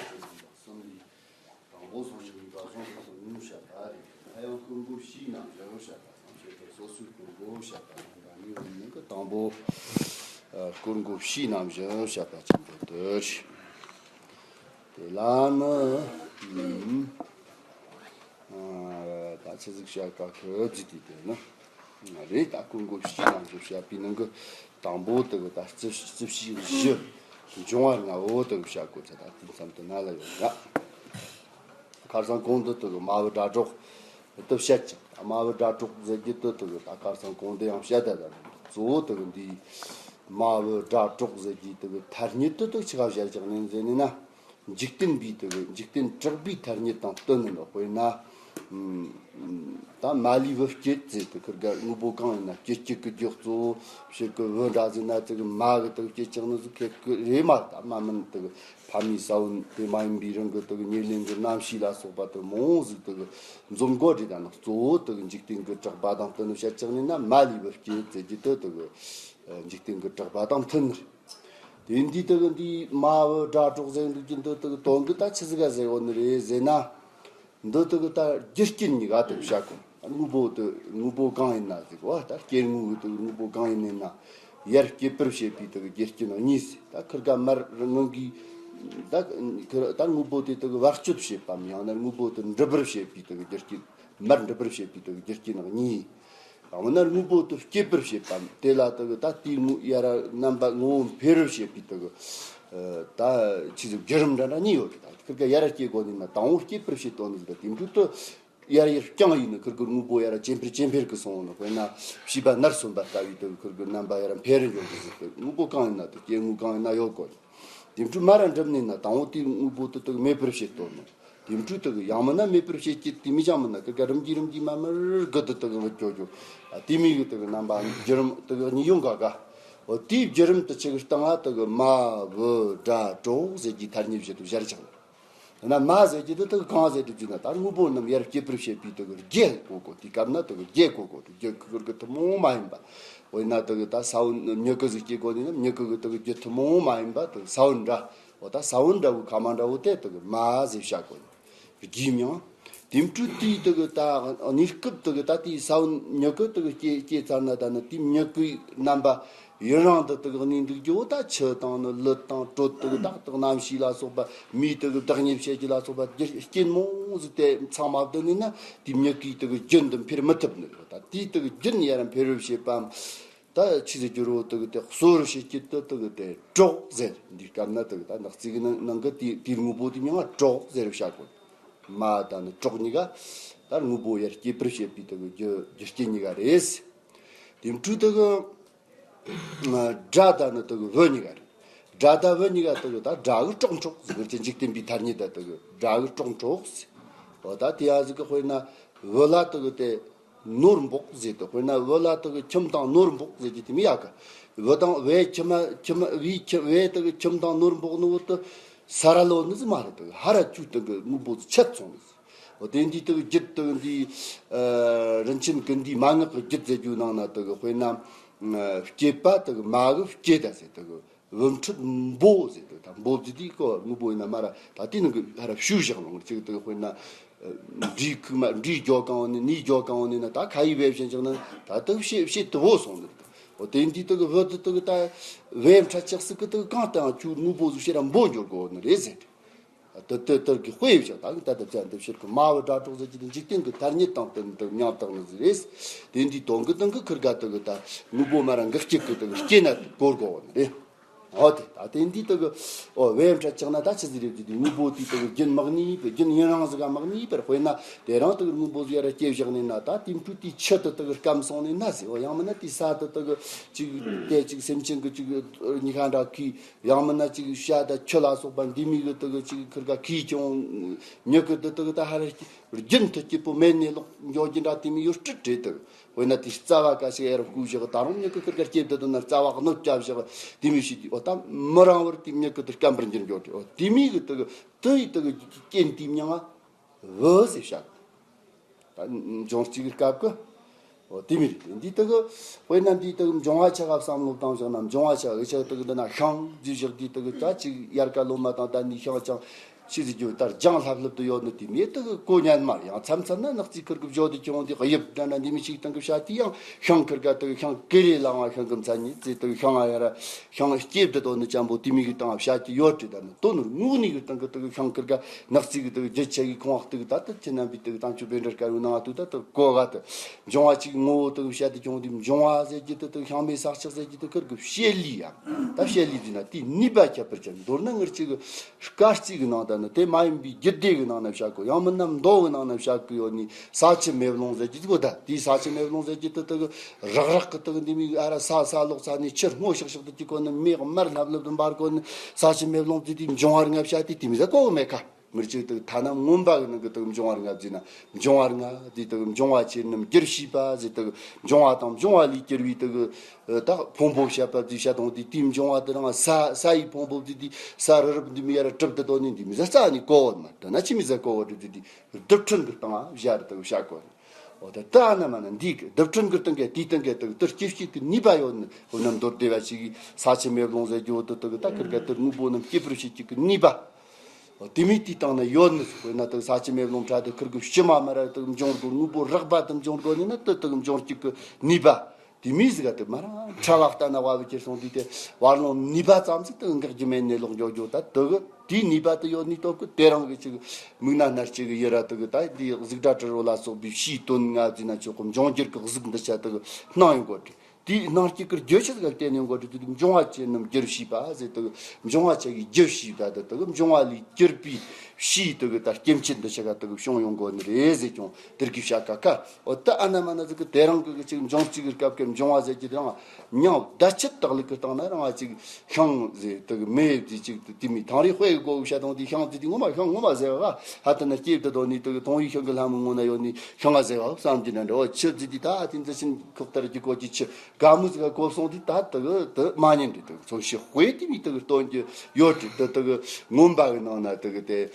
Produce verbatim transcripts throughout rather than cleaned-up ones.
གསུམ་ལས། དང་པོ་སོང་ཞིང་གཉིས་པ་སོང་ཞིང་སོང་ཉུང་བཤད་པ་རེད། ད་ཡང་སྐོར་འགོ་བཞིའི་རྣམ་གཞག་བཤད་པ་དང་ཆོས་ཀྱི་སོ་སོའི་སྐོར་འགོ་བཤད་པ་རྣམ་པ་གཉིས་ཡོད་ནི་གི་དང་པོ། ཨ། སྐོར་འགོ་བཞིའི་རྣམ་གཞག་བཤད་པ་ཆེན་པོ་དེ་རེད། དེ་ལ་ནི། ཨ། ད་ཆི་ཟིག་བཤད་ཀ་ཁི་རྫི་དེ་དེ་ནི། རེད། ད་སྐོར་འགོ་བཞིའི་རྣམ་གཞག་བཤད་པའི་ནང་གི་དང་པོ་དེ་གི་ད་རྩི་རྩི་བཤད་བཞི། འབྱུང་བ་ལྔ་བོ་དེ་གི་བཤད་དགོས་ཚེ་ད་དེ་མཚམས་དེ་ན་ལ་ཡོད་ཡ། ཁར་སང་གོང་དུ་དེ་གི་རྨ་བུ་སྒྲ་སྒྲོགས་དེ་བཤད་ཅིང་། རྨ་བུ་སྒྲ་སྒྲོགས་ཟེར་གྱི་དེ་དེ་གི་ད་ཁར་སང་གོང་དུ་ཡང་བཤད་ད་ད། གཙོ་བོ་དེ་གི་འདི་རྨ་བུ་སྒྲ་སྒྲོགས་ཟེར་གྱི་དེ་གི་ཐ་སྙད་དེ་དེ་ཆི་ག་བཤད་ཅིང་ནི་ཟེར་ནི་ན། འཇིག་རྟེན་པའི་དེ་གི་འཇིག་རྟེན་གྲགས་པའི་ཐ་སྙད་དང་བསྟུན་ནི་ནོ། དཔེར་ན། ད་མ་ལུས་བུ་སྐྱེད་ཟེར་དེ་ཁིར་ག་དངོས་པོ་གང་ཡིན་ན་སྐྱེད་སྐྱེད་ཀྱི་རྒྱུ་གཙོ་བོ་ཕྱིར་གི་བུ་འདྲ་ཟེར་ན་དེ་གི་མ་གི་དེ་གི་སྐྱེད་ཀྱང་ནི་ཟིག་ཁེ་གི་རེད་མ། ད་མ་མིན་དེ་གི་ཕ་མའི་ས་བོན་དེ་མ་ཡིན་པའི་རང་གི་དེ་གི་ཉེར་ལེན་གྱི་རྣམ་ཤེས་ལ་སོགས་པ་དེ་མང་བོ་ཟིག་དེ་གི་འཛོམས་དགོས་རེད། ད་ནི་གཙོ་བོ་དེ་གི་འཇིག་རྟེན་གྱི་གྲགས་པ་དང་བསྟུན་ནི་བཤད་ཀྱང་ནི་ན། མ་ལུས་བུ་སྐྱེད་ཟེར་གྱི་དེ་དེ་གི་འཇིག་རྟེན་གྱི་གྲགས་པ་དང་མཐུན་ནི་རེད། དེ་འདི་དེ་གི་འདི་རྨ་བུ་སྒྲ་སྒྲོགས་ཟེར་འདུག་གི་འདི་དེ་གི་དོན་གི་ད་ཆི་ཟིག་ག་ཟེར་བོ་ནི་རེད་ཟེར་ན། འདི་དེ་གི་ད་རྒྱུ་རྐྱེན་གཉིས་ཀ་དེ་བཤད་གོ། དངོས་པོ་དེ་དངོས་པོ་གང་ཡིན་ན་ཟེར་གོ། ད་སྐྱེ་དངོས་གི་དེ་གི་དངོས་པོ་གང་ཡིན་ནི་ན། ཡར་སྐྱེད་པར་བྱེད་པའི་དེ་གི་རྒྱུ་རྐྱེན་གཉིས་ཟེར། ད་ཁིར་ག་མར་སྔོན་གི་ད་ཁིར་ད་དངོས་པོ་དེ་དེ་གི་བར་གཅོད་བྱེད་པའམ་ཡང་ན་དངོས་པོ་དེ་འགྲུབ་པར་བྱེད་པའི་དེ་གི་རྒྱུ་རྐྱེན། མར་འགྲུབ་པར་བྱེད་པའི་དེ་གི་རྒྱུ་རྐྱེན་གཉིས། ཡང་ན་དངོས་པོ་དེ་སྐྱེད་པར་བྱེད་པ། དེ་ལ་དེ་གི་ད་དེའི་དངོས་ཡར་རྣམ་པ་ངོ་བོ་འཕེལ་བར་བྱེད་པའི་དེ་གི་ད་ཆི་ཟིག་བརྒྱུད་རིམ་འདྲ་འདྲ་གཉིས་ཡོད་དེ། ད་ཁིར་ག་ཡར་སྐྱེ་དགོས་ནི་ན་དང་པོ་སྐྱེད་པར་བྱེད་དོ་ནི་ཟིག་ད་དེ་འཕྲོ་དེ་ཡར་ཡར་རྐྱང་ཡིན་ནི་ཁིར་གི་དངོས་པོ་ཡར་ཇེ་འཕེལ་ཇེ་འཕེལ་གི་སོང་ནི། དཔེར་ན་བྱིས་པ་ནར་སོན་པ་ལྟ་བུའི་དེ་གི་ཁིར་གི་རྣམ་པ་ཡར་འཕེལ་རིམ་ཡོད་གི་ཟིག་དེ་དངོས་པོ་གང་ཡིན་ན་དེ་སྐྱེ་དངོས་གང་ཡིན་ན་ཡོད་དགོས། དེ་འཕྲོ་མར་འགྲུབ་ནས་ན་དང་པོ་དེའི་དངོས་པོ་དེ་དག་མེད་པར་བྱེད་དོ་ནོ། དེ་འཕྲོ་དག་ཡང་མིན་ན་མེད་པར་བྱེད་ཀྱི་དེ་མི་ཅང་མིན་ན་ཀི་ཀ་རིམ་གྱིས་རིམ་གྱིས་མ་མར་དགུ་དེ་དག་བུད་ཀྱོ་ཀྱོ། དེ་མི་གི་དག་རྣམ་པ་བརྒྱུད་རིམ་དག་གཉིས་ཡོང་ག་ག། འོ་དེའི་བརྒྱུད་རིམ་དུ་ཆི་གི་སྟེང་ང་དག་མ་བུ་སྒྲ་གྲོགས་ཟེར་གྱི་ཐ་སྙད་བཞི་དུ་སྦྱར་ཆགས་ལ། ན་མ་ཟེར་གྱི་དེ་དག་གང་ཟེར་དུ་བརྗོད་ན་ད་དངོས་པོ་རྣམས་ཡར་སྐྱེད་པར་བྱེད་པའི་དག་རྒྱུ་གོ་གོ། དེ་སྐབས་ན་དག་རྒྱུ་གོ་གོ། རྒྱུ་ཁུར་གི་ཐུན་མོང་མ་ཡིན་པ། འོ་ན་དག་ད་ས་བོན་མྱུ་གུ་ཟིག་སྐྱེ་དགོས་ནི་ན་མྱུ་གུ་གི་དག་རྒྱུ་ཐུན་མོང་མ་ཡིན་པ་དག་ས་བོན་འདྲ། འོ་ད་ས་བོན་འདྲ་བོའི་ཁ་མ་འདྲ་བོ་དེ་དག་མ་ཟེར་བྱ་དགོས་ནི། རྒྱུའི་མིང་། དེ་འཕྲོ་དེའི་དག་ད་གནས་སྐབས་དག་ད་དེའི་ས་བོན་མྱུ་གུ་དག་སྐྱེ་སྐྱེ་ཚར་ན་ད་ནི་དེའི་མྱུ་གུའི་རྣམ་པ་ཡུན་རིང་དུ་དག་གནས་འདུག་རྒྱུ་བོ་ད་ཆུ་དང་ནི་ལུད་དང་དྲོད་དག་ད་དག་རྣམ་ཤེས་ལ་སོགས་པ་མིའི་དག་བདག་ཉིད་བྱེད་རྒྱུ་ལ་སོགས་པ་རྒྱུ་རྐྱེན་མང་ཟིག་དེ་ཚང་མ་བསྡུ་ནས་ན་དེའི་མྱུ་གུའི་དག་རྒྱུན་དུ་འཕེལ་མི་ཐུབ་ནི་རེད། ད་དེའི་དག་རྒྱུན་ཡར་འཕེལ་བར་བྱེད་པའམ། ད་ཆི་ཟེར་རྒྱུ་རོ་དག་དེ་གསོ་བར་བྱེད་ཀྱི་དུ་དག་དེ་གྲོགས་ཟེར། འདི་སྐབས་ན་དག་ད་ནག་རྩིས་ཀྱི་ནང་ནང་གི་དེའི་དེའི་དངོས་པོ་དེ་མིང་ང་གྲོགས་ཟེར་བྱ་དགོས། མ་ད་ནི་གྲོགས་གཉིས་ཀ་ད་དངོས་པོ་ཡར་སྐྱེད་པར་བྱེད་པའི་དག་རྒྱུ་རྒྱུ་རྐྱེན་གཉིས་ཀ་རེད། དེ་འཕྲོ་དག་སྒྲ་དང་ནི་དེ་གི་བུ་གཉིས་ཀ་རེད། སྒྲ་དང་བུ་གཉིས་ཀ་དེ་གི་ད་སྒྲ་གི་སྲོག་འཕྲོག་ཟེར་གྱི་འཇིག་རྟེན་པའི་ཐ་སྙད་ད་དེ་གི་སྒྲ་གི་སྲོག་འཕྲོག་ཟེར། འོ་ད་དེ་ཡ་ཟིག་གི་དཔེར་ན་བུ་ལ་དེ་གི་དེ་ནོར་འབོག་ཟེར་དེ། དཔེར་ན་བུ་ལ་དེ་གི་ཁྱིམ་དང་ནོར་འབོག་ཟེར་གྱི་དེ་མི་ཡག་གི། བུ་དང་བུའི་ཁྱིམ་ཁྱིམ་བུའི་ཁྱིམ་བུའི་དེ་གི་ཁྱིམ་དང་ནོར་འབོག་ནི་བུ་དེ་ས་ར་ལོ་ནི་ཟིག་མ་རེད། དེ་གི་ཧ་ར་ཆུ་དེ་གི་དངོས་པོ་ཟིག་ཆད་སོང་ནི་ཟིག། འོ་དེ་འདི་དག་རྒྱུད་དག་འདི། ཨ། རིན་ཆེན་ཀུན་འདུས་མན་ངག་གི་རྒྱུད་ཟེར་རྒྱུ་ནང་ན་དག་དཔེར་ན། ཨ། སྐྱེས་པ་དག་མ་གི་སྐྱེས་ད་ཟེར་དག་བུ་ཕྲུག་འབོ་ཟེར་དག་ད་འབོ་ཟེར་དེ་ཀོ་དངོས་པོ་ཡིན་ན་མ་ར་ད་དེ་ནང་གི་ཧ་ར་བཤུས་བཞག་ནོ་ཅིག་དག་དཔེར་ན། ཨ། འབྲས་ཁུག་མ་འབྲས་རྒྱོ་གང་བ་ནི་ནས་རྒྱོ་གང་བ་ནི་ན་ད་ཁ་ཡི་བེ་བཞིན་བཞག་ན་ད་དག་བཤད་བཤད་དུ་བོ་སོང་ནི། འོ་དེ་འདི་དག་བུ་དག་དག་ད་བེ་ཕྲ་ཆགས་སུ་ཀི་དག་གང་དང་ཁྱོད་དངོས་པོ་ཟིག་བཤད་ར་འབོ་འགྱུར་དགོ་ནི་རེད་ཟེར། དེ་དེ་དེར་གི་དཔེ་བཞག་ད་གི་ད་ལྟ་བྱ་འདི་ཕྱིར་གི་མ་བུ་སྒྲ་སྒྲོགས་ཟེར་གྱི་དེ་འཇིག་རྟེན་གི་ཐ་སྙད་དང་བསྟུན་དུ་མྱང་བཏགས་ནི་ཟིག་རེད། དེ་འདི་དོན་གི་དོན་གི་ཁིར་ག་དེ་གི་ད་དངོས་པོ་མ་ར་འགག་སྐྱེ་གི་དེ་གི་སྐྱེ་ན་དེ་གོ་དགོ་བ་ནི་རེད། འོ་དེ་ད་དེ་འདི་དེ་གི་འོ་བེམ་ཕྲ་ཆགས་ན་ད་ཆི་ཟིག་རེད་ཀྱི་དེ་དངོས་པོ་དེ་དེ་གི་རྒྱུན་མ་གནས་པའི་རྒྱུན་ཡུན་རིང་ཟིག་ག་མ་གནས་པར་དཔེར་ན་དེ་རང་དེ་གི་དངོས་པོ་ཟིག་ཡ་ར་སྐྱེ་བཞག་ནས་ན་ད་དེ་འཕྲོ་དེ་ཆུ་དེ་དེ་གི་སྐམ་སོང་ནས་ན་ཟེར། འོ་ཡང་མིན་ན་དེ་ས་དེ་དེ་གི་ཅིག་དེ་ཅིག་སེམས་ཅན་གི་ཅིག་ཉི་ཤ་འདྲ་གི་ཡང་མིན་ན་ཅིག་བྱ་དང་ཆུ་ལ་སོགས་པ་འདི་མི་གི་དེ་གི་ཅིག་ཁིར་ག་གིས་ཀྱང་མྱུ་གུ་དེ་དེ་གི་ད་ཧ་ར་རྒྱུན་དུ་སྐྱིད་པོ་མེད་ནས་ལོག་འགྱོ་རྒྱུ་འདྲ་དེ་མི་ཡོད་སྲིད་རེད་དེ། དཔེར་ན་དེ་རྩ་བ་ཀ་ཞིག་ཨེ་ར་བརྐུས་བཞག་ད་རུང་མྱུ་གུ་ཁིར་ག་སྐྱེ་བསྡད་དུ་ན་རྩ་བ་གནོད་བྱ་བཞག་དེ་མི་ཞིག་དེ་འོ་ད་མི་རིང་བར་དེ་མྱུ་གུ་དེ་སྐམ་པར་འགྱུར་འགྱོ་རེད། འོ་དེ་མི་གི་དེ་གི་དེ་ཡི་དེ་གི་རྐྱེན་དེ་མྱང་ང་བུ་ཟེར་བྱ། ད་འབྱུང་རྩིས་ཀྱི་སྐབས་ཀྱི། འོ་དེ་མི་རེད། འདི་དག་དཔེར་ན་འདི་དག་འབྱུང་བ་ཆ་ག་བསམ་བློ་བཏང་བཞག་ན་འབྱུང་བ་ཆ་གི་ཆ་དག་འདི་ན་ཤིང་རྫས་བཞག་འདི་དག་ད་ཅིག་དབྱར་ཁ་ལོ་མ་དང་ད་ནི་ཤིང་ཅང་ ཆི་ཟིག་རྒྱུ་ལྟར་ལྗང་ལྷབ་ལྷབ་ཏུ་ཡོད་ནི་དེ་མེད་དུ་གོ་ཉན་མ་ཡང་མཚམས་མཚམས་ན་ནག་རྩིས་ཁུར་གི་བཞོ་དུ་ཁྱོང་དེ་དབྱིབས་འདྲ་ན་འདི་མི་ཞིག་དང་གི་བྱ་དེ་ཡང་ཤང་ཁུར་ག་དུ་ཤང་ཀི་རེ་ལའང་ཤང་གི་མཚན་ཉིད་ཙེ་དུ་ཤང་ཨ་ཡ་ར་ཤང་སྐྱེབ་དུ་དོ་ནི་ཅམ་པོ་དེ་མི་གི་དང་བྱ་གི་ཡོད་དྲི་ད་ནི་དོ་ནུར་ངུག་ནི་གི་དང་གི་དུ་ཤང་ཁུར་ག་ནག་རྩིས་གི་དུ་རྒྱུ་ཆ་གི་ཁོང་བ་དུ་ད་དུ་ཁྱི་རྣམ་པའི་དུ་དང་ཆུ་བེ་འདྲར་དཀར་བོ་ནང་དུ་ད་དུ་གོ་ག་དུ་འབྱུང་བ་ཅིག་ངོ་བོ་དུ་བྱ་དུ་ཁྱོང་དེ་འབྱུང་བ་ཟེར་གི་དུ་དུ་ཤང་མེ་སག་ཆག་ཟེར་གི་དུ་ཁུར་གི་བྱེད་ལི་ཡ་ད་བྱེད་ལི་དུ་ན་དེ་ནུས་པ་ཁྱད་པར་ཅན་མདོར་ན་ངར་ཅིག་གི་དཀར་རྩིས་ཀྱི་ནང་དུ་ནི་དེ་མ་ཡིན་པའི་རྒྱུད་སྡེ་གི་ནང་ན་བཞག་གོ། ཡང་མིན་ན་མདོ་གི་ནང་ན་བཞག་གི་ཡོད་ནི་ས་ཆུ་མེ་རླུང་ཟེར་གྱི་གོ། ད་དེའི་ས་ཆུ་མེ་རླུང་ཟེར་གྱི་དེ་དག་རག་རག་གི་དག་འདི་མིག་ཨ་ར་ས་ས་ལོག་ས་ནས་ཆུ་སྔོ་ཤག་ཤག་དུ་གྱི་གོ་ནི་མེ་དམར་ལྷབ་ལྷབ་དུ་འབར་གོ་ནི་ས་ཆུ་མེ་རླུང་དེ་དེ་འབྱུང་བར་ངབ་བྱ་དེ་དེ་མི་ཟ་གོ་མེད་ཁ། མི་གཅིག་དག་ཐ་ན་མངོན་པ་གི་ནང་གི་དག་འབྱུང་བར་ངབ་ཟེར་ན་འབྱུང་བར་ངབ་དེ་དག་འབྱུང་བ་ཆེ་རྣམས་བསྒྱུར་ཤེས་པ་ཟེར་དག་འབྱུང་བ་དང་འབྱུང་བ་ལས་སྐྱེར་བའི་དག་ད་ཕུང་པོ་བཤད་པ་དེ་བཤད་དང་དེ་དེའི་འབྱུང་བ་དེ་རང་ས་ས་ཡི་ཕུང་པོ་དེ་དེ་ས་རི་རབ་འདི་མི་ཡ་ར་གྲུབ་ཏུ་དོ་ནི་འདི་མི་ཟ་ས་ནི་གོ་བ་མ་དོ་ན་ཅི་མི་ཟ་གོ་བ་དེ་དེ་རྡུལ་ཕྲན་གི་སྟེང་བཞག་རེ་དག་བཤད་གོ་ནི། འོ་ད་ད་ན་མ་ན་འདི་གི་རྡུལ་ཕྲན་གི་སྟེང་གི་དེའི་སྟེང་གི་དག་དུ་སྐྱེ་བྱེད་ཀྱི་ནུས་པ་ཡོད་ནི་འོ་ན་མདོར་བདེ་བ་ཞིག་གིས་ས་ཆུ་མེ་རླུང་ཟེར་རྒྱུ་དུ་དག་ད་ཁིར་ག་དུ་དངོས་པོ་རྣམས་སྐྱེ་བར་བྱེད་ཀྱི་གི་ནུས་པ། འོ་དེ་མིན་དེའི་སྟེང་ན་ཡོད་ནི་ཟིག་དཔེར་ན་དག་ས་ཆུ་མེ་རླུང་ཕྲ་དུ་ཁིར་གི་ཕྱི་མ་མ་ར་དག་འབྱུང་དགོ། དངོས་པོ་རགས་པ་དུ་འབྱུང་དགོ་ནི་ན་དུ་དག་འབྱུང་བཅུག་གི་ནུས་པ། དེ་མིན་ཟིག་ག་དུ་མ་ར་ཕྲ་བ་ལྟ་ན་བ་བུ་ཁྱེར་སོང་དུས་དེ་བར་ལོང་ནུས་པ་ཙམ་ཟིག་དུ་འགག་རྒྱུ་མེད་ནས་ལོག་འཇོག་འཇོག་ད་དུ་གི་དེའི་ནུས་པ་དུ་ཡོད་ནི་སྟོབས་གི་དེ་རང་གི་ཅིག་མིག་ན་སྣར་གཅིག་གི་ཡི་ར་དུ་གི་ད་དེ་གཟུགས་སྒྲ་དྲི་རོ་ལ་སོགས་པའི་ཕྱིའི་དོན་ལྔ་ཟིན་ན་ཆོག་གི་འབྱུང་འགྱུར་གི་གཟུགས་འདི་ཆ་དུ་གི་སྣང་ཡོང་དགོ་དྲི། དེའི་སྣང་སྐྱེས་ཀྱི་རྒྱུ་ཆ་ཟིག་བརྟེན་ནས་འགོ་ཁྲིད་དུ་འབྱུང་བ་ཅན་རྣམས་བསྒྱུར་ཤེས་པ་ཟེར་དུ་འབྱུང་བ་ཆ་གི་རྒྱུ་ཤེས་པ་དུ་དུ་འབྱུང་བ་ལས་གྱུར་པའི་ཕྱིའི་དུ་གི་ད་སྐྱེ་མཆེད་འདི་ཆ་ག་དུ་གི་བྱུང་ཡོང་དགོ་ནི་རེད་ཟེར་ཀྱང་དེར་གི་བྱ་ཀ་ཀ་འོ་ད་ཨ་ན་མ་ན་ཟིག་གི་དེ་རང་གི་གི་ཅིག་འབྱུང་རྩིས་གི་སྐབས་ཀྱི་འབྱུང་བ་ཟེར་གྱི་དེ་རང་མྱང་བརྡ་ཆད་དག་ལུགས་གི་སྟེང་ན་རང་ང་ཅིག་ཤང་ཟེར་དུ་གི་མེ་ཟེར་ཅིག་དུ་དེ་མི་ཐང་རེ་དཔེ་གི་གོ་བྱ་དང་དེ་ཤང་ཟེར་དེ་ངོ་མ་ཤང་ངོ་མ་ཟེར་བ་ཧ་ད་ན་སྐྱེས་དུ་དོ་ནི་དུ་གི་ཐོང་ཡི་ཤང་གི་ལྷ་མོ་ངོ་ན་ཡོད་ནི་ཤང་ང་ཟེར་བ་བསམ་གྱི་ན་འདྲ་བ་ཆུ་ཟེར་དེ་ད་དེ་འཛི་ཤིན་ཁོག་ལྟར་གྱི་གོ་གྱི་ཆུ། དགའ་མོ་ཟིག་ག་གོ་སོང་དུས་ད་དུ་དུ་མ་ཉན་དུ་དུ་མཚོན་བྱེད་དཔེ་དེ་མི་དུ་སྟོན་རྒྱུ་ཡོད་དུ་དུ་དུ་མངོན་པ་གི་ནང་ན་དུ་དེ་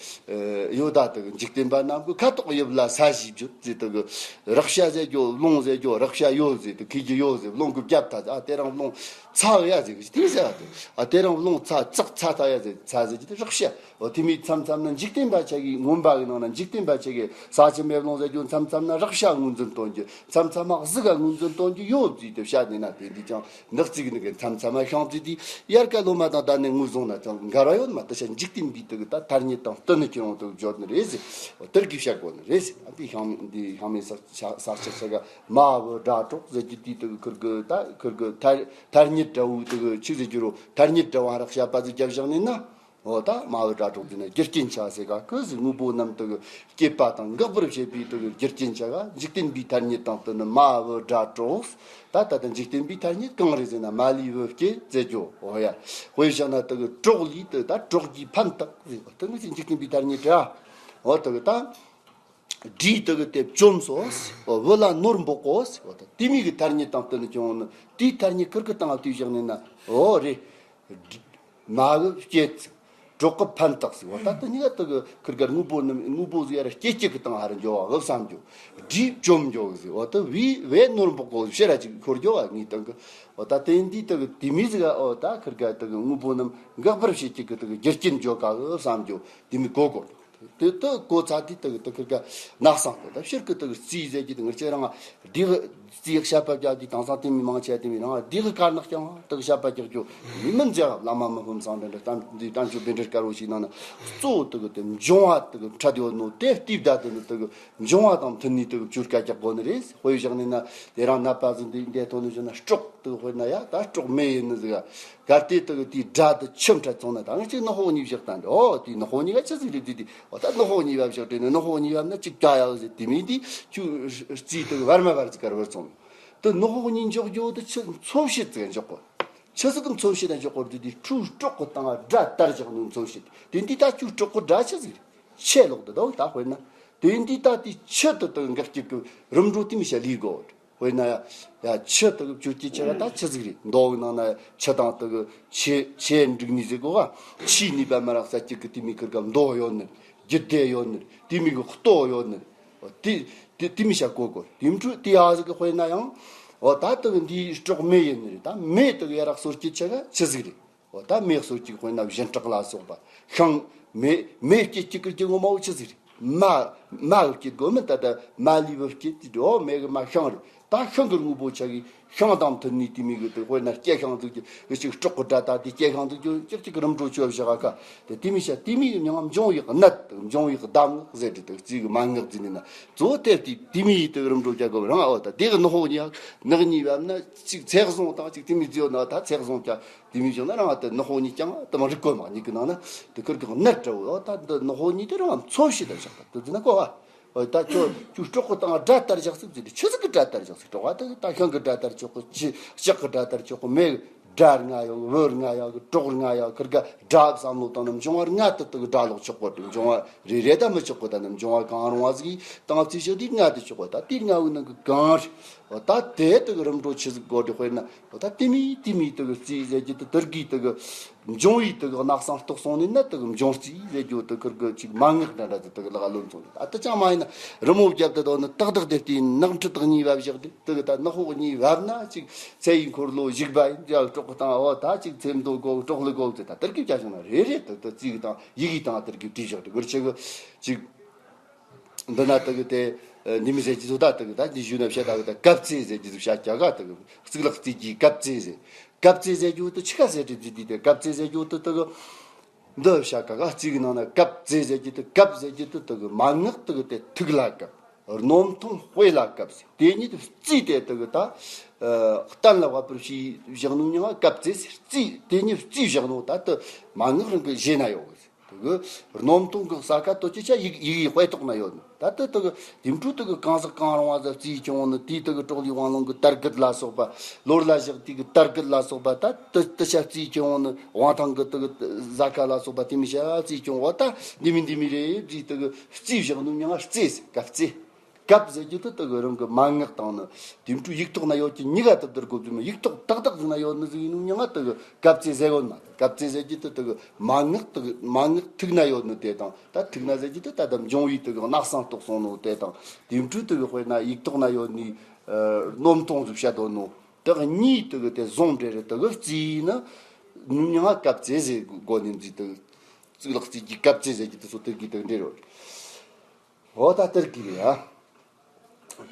ཡོད་ད་དུ་འཇིག་རྟེན་པ་རྣམས་ཀྱི་ཁ་དོག་དབྱིབས་ལ་ས་གཞི་བརྗོད་ཟེར་དུ་རག་བྱ་ཟེར་རྒྱུ་རླུང་ཟེར་རྒྱུ་རག་བྱ་ཡོད་ཟེར་དུ་ཁེ་རྒྱུ་ཡོད་ཟེར་རླུང་གི་རྒྱབ་ད་ཨ་དེ་རང་རླུང་ཚ་ཡ་ཟེར་གི་དེ་ཟེར་བ་དུ་ཨ་དེ་རང་རླུང་ཚ་ཙག་ཚ་ད་ཡ་ཟེར་ཚ་ཟེར་གྱི་དུ་རག་བྱ། འོ་དེ་མིན་མཚམས་མཚམས་ན་འཇིག་རྟེན་པ་ཆ་གི་མངོན་པ་གི་ནང་ན་འཇིག་རྟེན་པ་ཆ་གི་ས་ཆུ་མེ་རླུང་ཟེར་རྒྱུ་མཚམས་མཚམས་ན་རག་བྱ་ངོས་འཛིན་སྟོན་རྒྱུ་མཚམས་མཚམས་མ་གཟུགས་ག་ངོས་འཛིན་སྟོན་རྒྱུ་ཡོད་ཟེར་དེ་བཤད་ནས་ན་དེ་འདི་ཀྱང་ནག་རྩིས་ནི་གི་མཚམས་མཚམས་མ་ཤང་རྩིས་དེ་དབྱར་ཁ་ལོ་མ་དང་ད་ནི་ངོས་བཟུང་ན་ཀྱང་འགལ་བ་ཡོད་མ་དེ་ཆ་འཇིག་རྟེན་པའི་དུ་གི་ད་ཐ་སྙད་དང་བསྟུན་ནས་ཁྱེར་ཡོང་དུ་བརྗོད་ནི་རེད་ཟེར། འོ་དེར་གི་བཤད་དགོས་ནི་རེད་ཟེར། ཨ་འདི་ཤང་འདི་ཤང་མེད་ས་ས་ས་ཆ་ས་ག་མ་བུ་སྒྲ་སྒྲོགས་ཟེར་རྒྱུ་དེ་དུ་གི་ཁུར་གི་ད་ཁུར་གི་ཐ་ཐ་སྙད་འདྲ་བོ་དུ་གི་ཆི་ཟེར་རྒྱུ་རོ་ཐ་སྙད་འདྲ་བ་རག་བྱ་པ་ཟིག་རྒྱབ་བཞག་ནས་ན། འོ་ད་མ་བུ་སྒྲ་སྒྲོགས་ཟེར་ན་རྒྱུ་རྐྱེན་ཆ་ཟེར་ག་ཀི་ཟིག་དངོས་པོ་རྣམས་དུ་གི་སྐྱེད་པ་དང་འགག་པར་བྱེད་པའི་དུ་གི་རྒྱུ་རྐྱེན་ཆ་ག་འཇིག་རྟེན་པའི་ཐ་སྙད་དང་དུ་ནི་མ་བུ་སྒྲ་སྒྲོགས། ད་ད་ལྟ་འཇིག་རྟེན་པའི་ཐ་སྙད་གང་རེད་ཟེར་ན་མ་ལུས་བུ་སྐྱེད་ཟེར་རྒྱུ་འོ་ཡ། དཔེ་བཞག་ན་དུ་གི་གྲོགས་ལས་དུ་ད་གྲོགས་ཀྱི་ཕན་བཏགས་ཟེར་བ་དུ་ནི་འཇིག་རྟེན་པའི་ཐ་སྙད་འདྲ། འོ་དུ་གི་ད། སྒྲས་དུ་གི་དེ་བཅོམ་སོ། བུ་ལ་ནོར་འབོག་གོ། འོ་ད་དེ་མིན་གི་ཐ་སྙད་དང་བསྟུན་ནས་བྱུང་ནི་དེའི་ཐ་སྙད་ཁུར་གི་སྟེང་ལ་དུས་བཞག་ནས་ན་འོ་རེད། མ་གི་སྐྱེད་ཚིག་གྲོགས་ཀྱི་ཕན་བཏགས་ཟེར་བ་ད་དེ་ནི་ག་དུ་གི་ཁུར་གར་དངོས་པོ་རྣམས་དངོས་པོ་ཟིག་ཡ་ར་སྐྱེད་སྐྱེད་གི་སྟེང་ཧ་ར་འཇོག་བ་གི་བསམ་རྒྱུ། སྒྲས་བཅོམ་འཇོག་གི་ཟེར་བ་ད་བི་བས་ནོར་འབོག་གོ་ཟེར་ར་ཅིག་ཁུར་འཇོག་བ་ངའི་སྟེང་གི་འོ་ད་དེ་འདི་དུ་གི་དེ་མིན་ཟིག་ག་འོ་ད་ཁུར་གར་དུ་གི་དངོས་པོ་རྣམས་འགག་པར་བྱེད་ཀྱི་གི་དུ་གི་རྒྱུ་རྐྱེན་འཇོག་ག་གི་བསམ་རྒྱུ་དེ་མིན་གོ་གོ། དེ་ལྟ་གོ་ཚ་དེ་ལྟ་གི་ལྟ་ཁིར་ཀ་ནག་སང་དེ་ལྟ་ཕྱིར་གི་ལྟ་གི་རྩིས་ཟེར་གྱི་དེ་ངར་ཅེ་རང་སྡེ་གི་རྩིས་བཤད་པ་རྒྱག་གི་དེང་སང་དེ་མི་མང་ཆེ་དེ་མི་རང་སྡེ་གི་དཀར་ནག་ཀྱང་ལྟ་གི་བཤད་པ་རྒྱག་རྒྱུ་མི་མིན་ཟེར་བླ་མ་མི་ཕམ་སང་དེ་འདྲ་གཏམ་འདི་གཏམ་ཆོས་བེ་འདྲེར་དཀར་བོ་ཞིག་ནང་ན་གཙོ་བོ་ལྟ་གི་དེ་འབྱུང་བ་ལྟ་གི་འཕྲད་ཡོད་ནོ་དེ་སྟེ་བདའ་དེ་ནི་ལྟ་གི་འབྱུང་བ་དང་མཐུན་ནི་ལྟ་གི་བཅོས་སྐད་རྒྱག་དགོ་ནི་རེད། དཔེ་བཞག་ནི་ན་དེ་རང་ནད་པ་ཟིག་འདི་འདི་ཐོན་ནི་བཞག་ན་སྲོག་ལྟ་གི་དཔེར་ན་ཡ་ད་སྲོག་མེ་ཡིན་ནི་ཟིག་ག་གལ་ཏེ་ལྟ་གི་དེའི་དགྲ་དེ་ཆུ་འཕྲད་སོང་ན་ད་ང་ཅིག་ནག་པོ་གཉིས་བཞག་ད་འདྲ་ཨོ་དེའི་ནག་པོ་གཉིས་ཀ་ཆི་ཟིག་རེད་དེ་དེ། འོ་ད་ནག་པོ་གཉིས་པ་བཞག་དྲན་ནས་ནག་པོ་གཉིས་པ་ན་གཅིག་ཀྱ་ཡག་ཟེར་དེ་མིན་དེ་ཁྱོད་རྩིས་དེ་བར་མ་བར་གྱི་བཀར་བར་སོང་། དེ་ནག་པོ་གཉིས་འཇོག་རྒྱུ་དེ་ཆི་མཚོན་བྱེད་ཟིག་འཇོག་གོ། ཆི་ཟིག་གི་མཚོན་བྱེད་དང་འཇོག་གོ་དེ་དེ་ཁྱོད་སྲོག་གི་སྟེང་དགྲ་དར་བཞག་ནོ་མཚོན་བྱེད་དེ་འདི་ད་ཁྱོད་སྲོག་གི་དགྲ་ཆི་ཟིག་རེད། ཆེ་ལོག་དེ་དོ་ད་དཔེར་ན་དེ་འདི་ད་དེ་ཆི་དེ་དེ་འགག་སྐྱེ་གི་རིམ་གྲོ་དེ་མི་བྱ་ལས་གོ། དཔེར་ན་ཡ། ཡ་ཆུ་དག་བཅུད་ཀྱི་ཆུ་ད་ཆི་ཟིག་རེད། མདོ་གི་ནང་ན་ཆུ་དང་དག་ཆུ་ཆུ་འགྲིག་ནི་ཟེར་གོ་ག་ཆུའི་ནུས་པ་མ་རག་ས་ཅིག་གི་དེ་མི་ཁིར་ག་མདོ་ཡོད་ནི་རྒྱུད་སྡེ་ཡོད་ནི་དེ་མི་གི་ལྟོ་ཡོད་ནི་དེ་དེ་དེ་མི་བྱ་གོ་གོ་དེ་འཕྲུལ་དེ་ཡ་ཟིག་གི་དཔེར་ན་ཡང་འོ་ད་དག་འདིའི་སྲོག་མེ་ཡིན་ནི་རེད། ད་མེ་དག་ཡ་རག་སོར་གྱི་ཆུ་ག་ཆི་ཟིག་རེད། འོ་ད་མེ་སོར་གྱི་དཔེར་ན་བཞིན་བྲག་ལ་སོགས་པ་ཤིང་ མེ་མེ་སྐྱེད་སྐྱེད་ཀྱི་སྐྱེད་ངོ་མ་བོ་ཆི་ཟིག་རེད། མ་མ་གི་སྐྱེད་དགོས་མིན། ད་ད་མ་ལུས་པོ་སྐྱེད་དེ་འགྲོ་མེ་གི་མ་ཤིང་རེད། ད་ཤིང་གི་དངོས་པོ་ཆ་གི་ཤིང་དང་མཐུན་ནི་དེ་མི་གི་དེ་དཔེར་ན་སྐྱེད་ཤིང་ཟིག་གི་གི་ཅིག་སྲོག་གི་སྒྲ་ད་དེ་སྐྱེད་ཤིང་ཟིག་གི་ཅིག་ཅིག་རིམ་གྲོ་བཅོ་བཞག་ག་དེ་དེ་མི་བྱ་དེ་མི་གི་མྱིང་ང་འབྱུང་བའི་གནད་འབྱུང་བའི་གདམས་ངག་ཟེར་དེ་དེ་རྩིས་གི་མན་ངག་ཟིག་ནི་ན་གཙོ་བོ་དེ་དེ་དེ་མི་ཡི་དེ་རིམ་གྲོ་རྒྱག་དགོས་རང་ཨོ། ད་དེ་གི་ནག་པོ་གཉིས་ནག་གཉིས་བབ་ན་ཅིག་ཚེག་བཟུང་དང་ཅིག་དེ་མི་རྩིས་ཡོད་ན་ད་ཚེག་བཟུང་ཀྱང་། དེ་མིན་བྱུང་ན་རང་དེ་ནག་པོ་གཉིས་ཀྱང་དེ་མ་རིག་གོ་མ་གཉིས་ཀྱི་ནང་ན་དེ་ཁུར་གི་གནད་འདྲ་བོ། ད་འདི་ནག་པོ་གཉིས་དེ་རང་འཚོ་བྱེད་དུ་བཞག་པ་དེ་ཟིན་ན་གོ་བ། ད་ཁྱོད་ཁྱོད་སྲོག་གི་སྟེང་སྒྲ་དར་བཞག་ཟིག་ཟེར་དུས་ཆི་ཟིག་གི་སྒྲ་དར་བཞག་ཟིག་སྲོག་ག་དེ་ད་ཤིང་གི་སྒྲ་དར་ཆོག་གི་ཅི་ལྕགས་གི་སྒྲ་དར་ཆོག་གི་མེ་གི་སྒྲ་ལྔ་ཡོད་གི་བུ་ལྔ་ཡོད་གི་གྲོགས་ལྔ་ཡོད་གི་ཁུར་ག་སྒྲ་བསམ་བློ་བཏང་ན་འབྱུང་བ་ལྔ་དེ་དེ་གི་སྒྲ་ལོག་ཆོག་གོ་དེ་འབྱུང་བ་རེ་རེ་ད་མི་ཆོག་གོ་ད་ནི་འབྱུང་བ་གང་རུང་བ་ཟིག་གིས་སྟེང་རྩིས་ཆོག་དུས་ལྔ་དེ་ཆོག་གོ་ད་དེའི་ལྔ་བོའི་ནང་གི་གང་རེད། ད་དེ་དེ་གི་རིམ་གྲོ་ཆི་ཟིག་དགོས་དེ་དཔེར་ན། ད་དེ་མི་དེ་མི་དེ་གི་རྩིས་ཟེར་རྒྱུ་དེ་དེར་གི་དེ་གི་འབྱུང་བའི་དེ་གི་གནག་སང་རྟོག་སོང་ནས་ན་དེ་གི་འབྱུང་རྩིས་ཟེར་རྒྱུ་དེ་ཁུར་གི་ཅིག་མན་ངག་འདྲ་འདྲ་དེ་དེ་གི་ལག་ལོན་སོང་ནས། ད་དེ་ཅང་མ་ཡིན་ན་རི་མོ་བརྒྱབ་དེ་དོ་ནི་ཏག་ཏག་དེ་བལྟས་ནག་ཁྲི་དེ་གཉིས་བབ་བཞག་དེ་དེ་གི་ད་ནག་པོ་གཉིས་བབ་ན་ཅིག་ཚེ་ཡི་འཁོར་ལོ་བཞུགས་པ་ཡིན་ཡ་གྲོགས་གི་སྟེང་འོ་ད་ཅིག་ཚེ་མདོ་གོ་གྲོགས་ལི་གོ་དེ་ད་དེར་གི་བྱ་བྱུང་ན་རེ་རེ་དེ་དེ་རྩིས་གི་དང་ཡི་གེ་དང་དེར་གི་བྲིས་བཞག་དེ་གུར་ཆེ་གི་ཅིག་འདི་ན་དེ་གི་དེ་འདི་མི་ཟེར་གྱི་བཟོ་ད་དེ་གི་ད་འདི་ཞུས་ན་བཤད་ད་གི་ད་གབ་རྩེ་ཟེར་གྱི་བཟོ་བཤད་ཀྱ་ག་དེ་གི་གཙུག་ལག་རྩེ་གྱི་གབ་རྩེ་ཟེར། གབ་རྩེ་ཟེར་རྒྱུ་དེ་ཆི་ག་ཟེར་དེ་དེ་དེ་གབ་རྩེ་ཟེར་རྒྱུ་དེ་དེ་གི་འདི་བཤད་ཀ་ག་རྩིས་གི་ནང་ན་གབ་རྩེ་ཟེར་རྒྱུ་དེ་གབ་ཟེར་རྒྱུ་དེ་དེ་གི་མན་ངག་དེ་གི་དེ་ཐུགས་ལ་གབ། རྣོ་མཐོང་དཔེ་ལ་གབ་ཟེར། དེ་ཉིད་དེ་རྩིས་དེ་དེ་གི་ད་གཏན་ལ་ཕབ་པར་བྱས་བཞག་ནོ་མྱིང་ང་གབ་རྩེ་ཟེར། རྩིས་དེ་ཉིད་རྩིས་བཞག་ནོ་ད་དེ་མན་ངག་རང་གི་ཞེ་ན་ཡོད་གི་ཟེར། དེ་གི་རྣོ་མཐོང་གི་ས་ཁ་དོ་ཅི་ཆ་ཡིག་ཡིག་ཡིག་དཔེ་ཐོག་ན་ཡོད་ནི། ད་དེ་དེ་གི་དེ་འཕྲུལ་དེ་གི་གང་ཟག་གང་རུང་བ་ཟིག་རྩིས་ཀྱི་འོང་ནི་དེའི་དེ་གི་གྲོགས་ལས་དབང་ལུང་གི་དར་རྒུད་ལ་སོགས་པ། ལོར་ལ་བཞག་དེ་གི་དར་རྒུད་ལ་སོགས་པ། ད་དེ་དེ་ཆ་རྩིས་ཀྱི་འོང་ནི་དབང་ཐང་གི་དེ་གི་ཟ་ཁ་ལ་སོགས་པ་དེ་མི་ཆ་རྩིས་ཀྱི་འོང་བ། ད་འདི་མི་འདི་མི་རེད་ཟེར་དེ་གི་རྩིས་བཞག་ནི་མྱིང་ང་རྩེ་ཟེར། གབ་རྩེ། གབ་ཟེར་རྒྱུ་དེ་དེ་གི་རང་གི་མན་ངག་དང་ནི་དེ་འཕྲུལ་ཡིག་ཐོག་ན་ཡོད་ཀྱི་གཉིས་ཀ་དེ་བསྡུར་དགོས་རྒྱུ་མ། ཡིག་ཐོག་ཏག་ཏག་ཟིག་ན་ཡོད་ནི་ཟིག་ཡིན་ནོ་མྱིང་ང་དེ་གི་གབ་རྩེ་ཟེར་གོ་ནི་མ། གབ་རྩེ་ཟེར་རྒྱུ་དེ་དེ་གི་མན་ངག་དེ་གི་མན་ངག་ཐུགས་ན་ཡོད་ནི་དེ་དང་། ད་ཐུགས་ན་ཟེར་རྒྱུ་དེ་ད་ལྟ་འབྱུང་བའི་དེ་གི་གནག་སང་རྟོག་སོང་ནོ་དེ་དང་། དེ་འཕྲུལ་དེ་གི་དཔེར་ན་ཡིག་ཐོག་ན་ཡོད་ནི་རྣོ་མཐོང་ཟིག་བཤད་དོ་ནོ་དེ་གཉིས་དེ་གི་དེ་ཟུང་འབྲེལ་རེ་དེ་གི་རྩིས་ནི་མྱིང་ང་གབ་རྩེ་ཟེར་གོ་ནི་ཟིག་དེ་གི་གཙུག་ལག་རྩེ་གི་གབ་རྩེ་ཟེར་རྒྱུ་དེ་སོ་དེ་གི་དེ་གི་འབྲེལ་རོ། འོ་ད་དེར་གི་རེད་ཨ།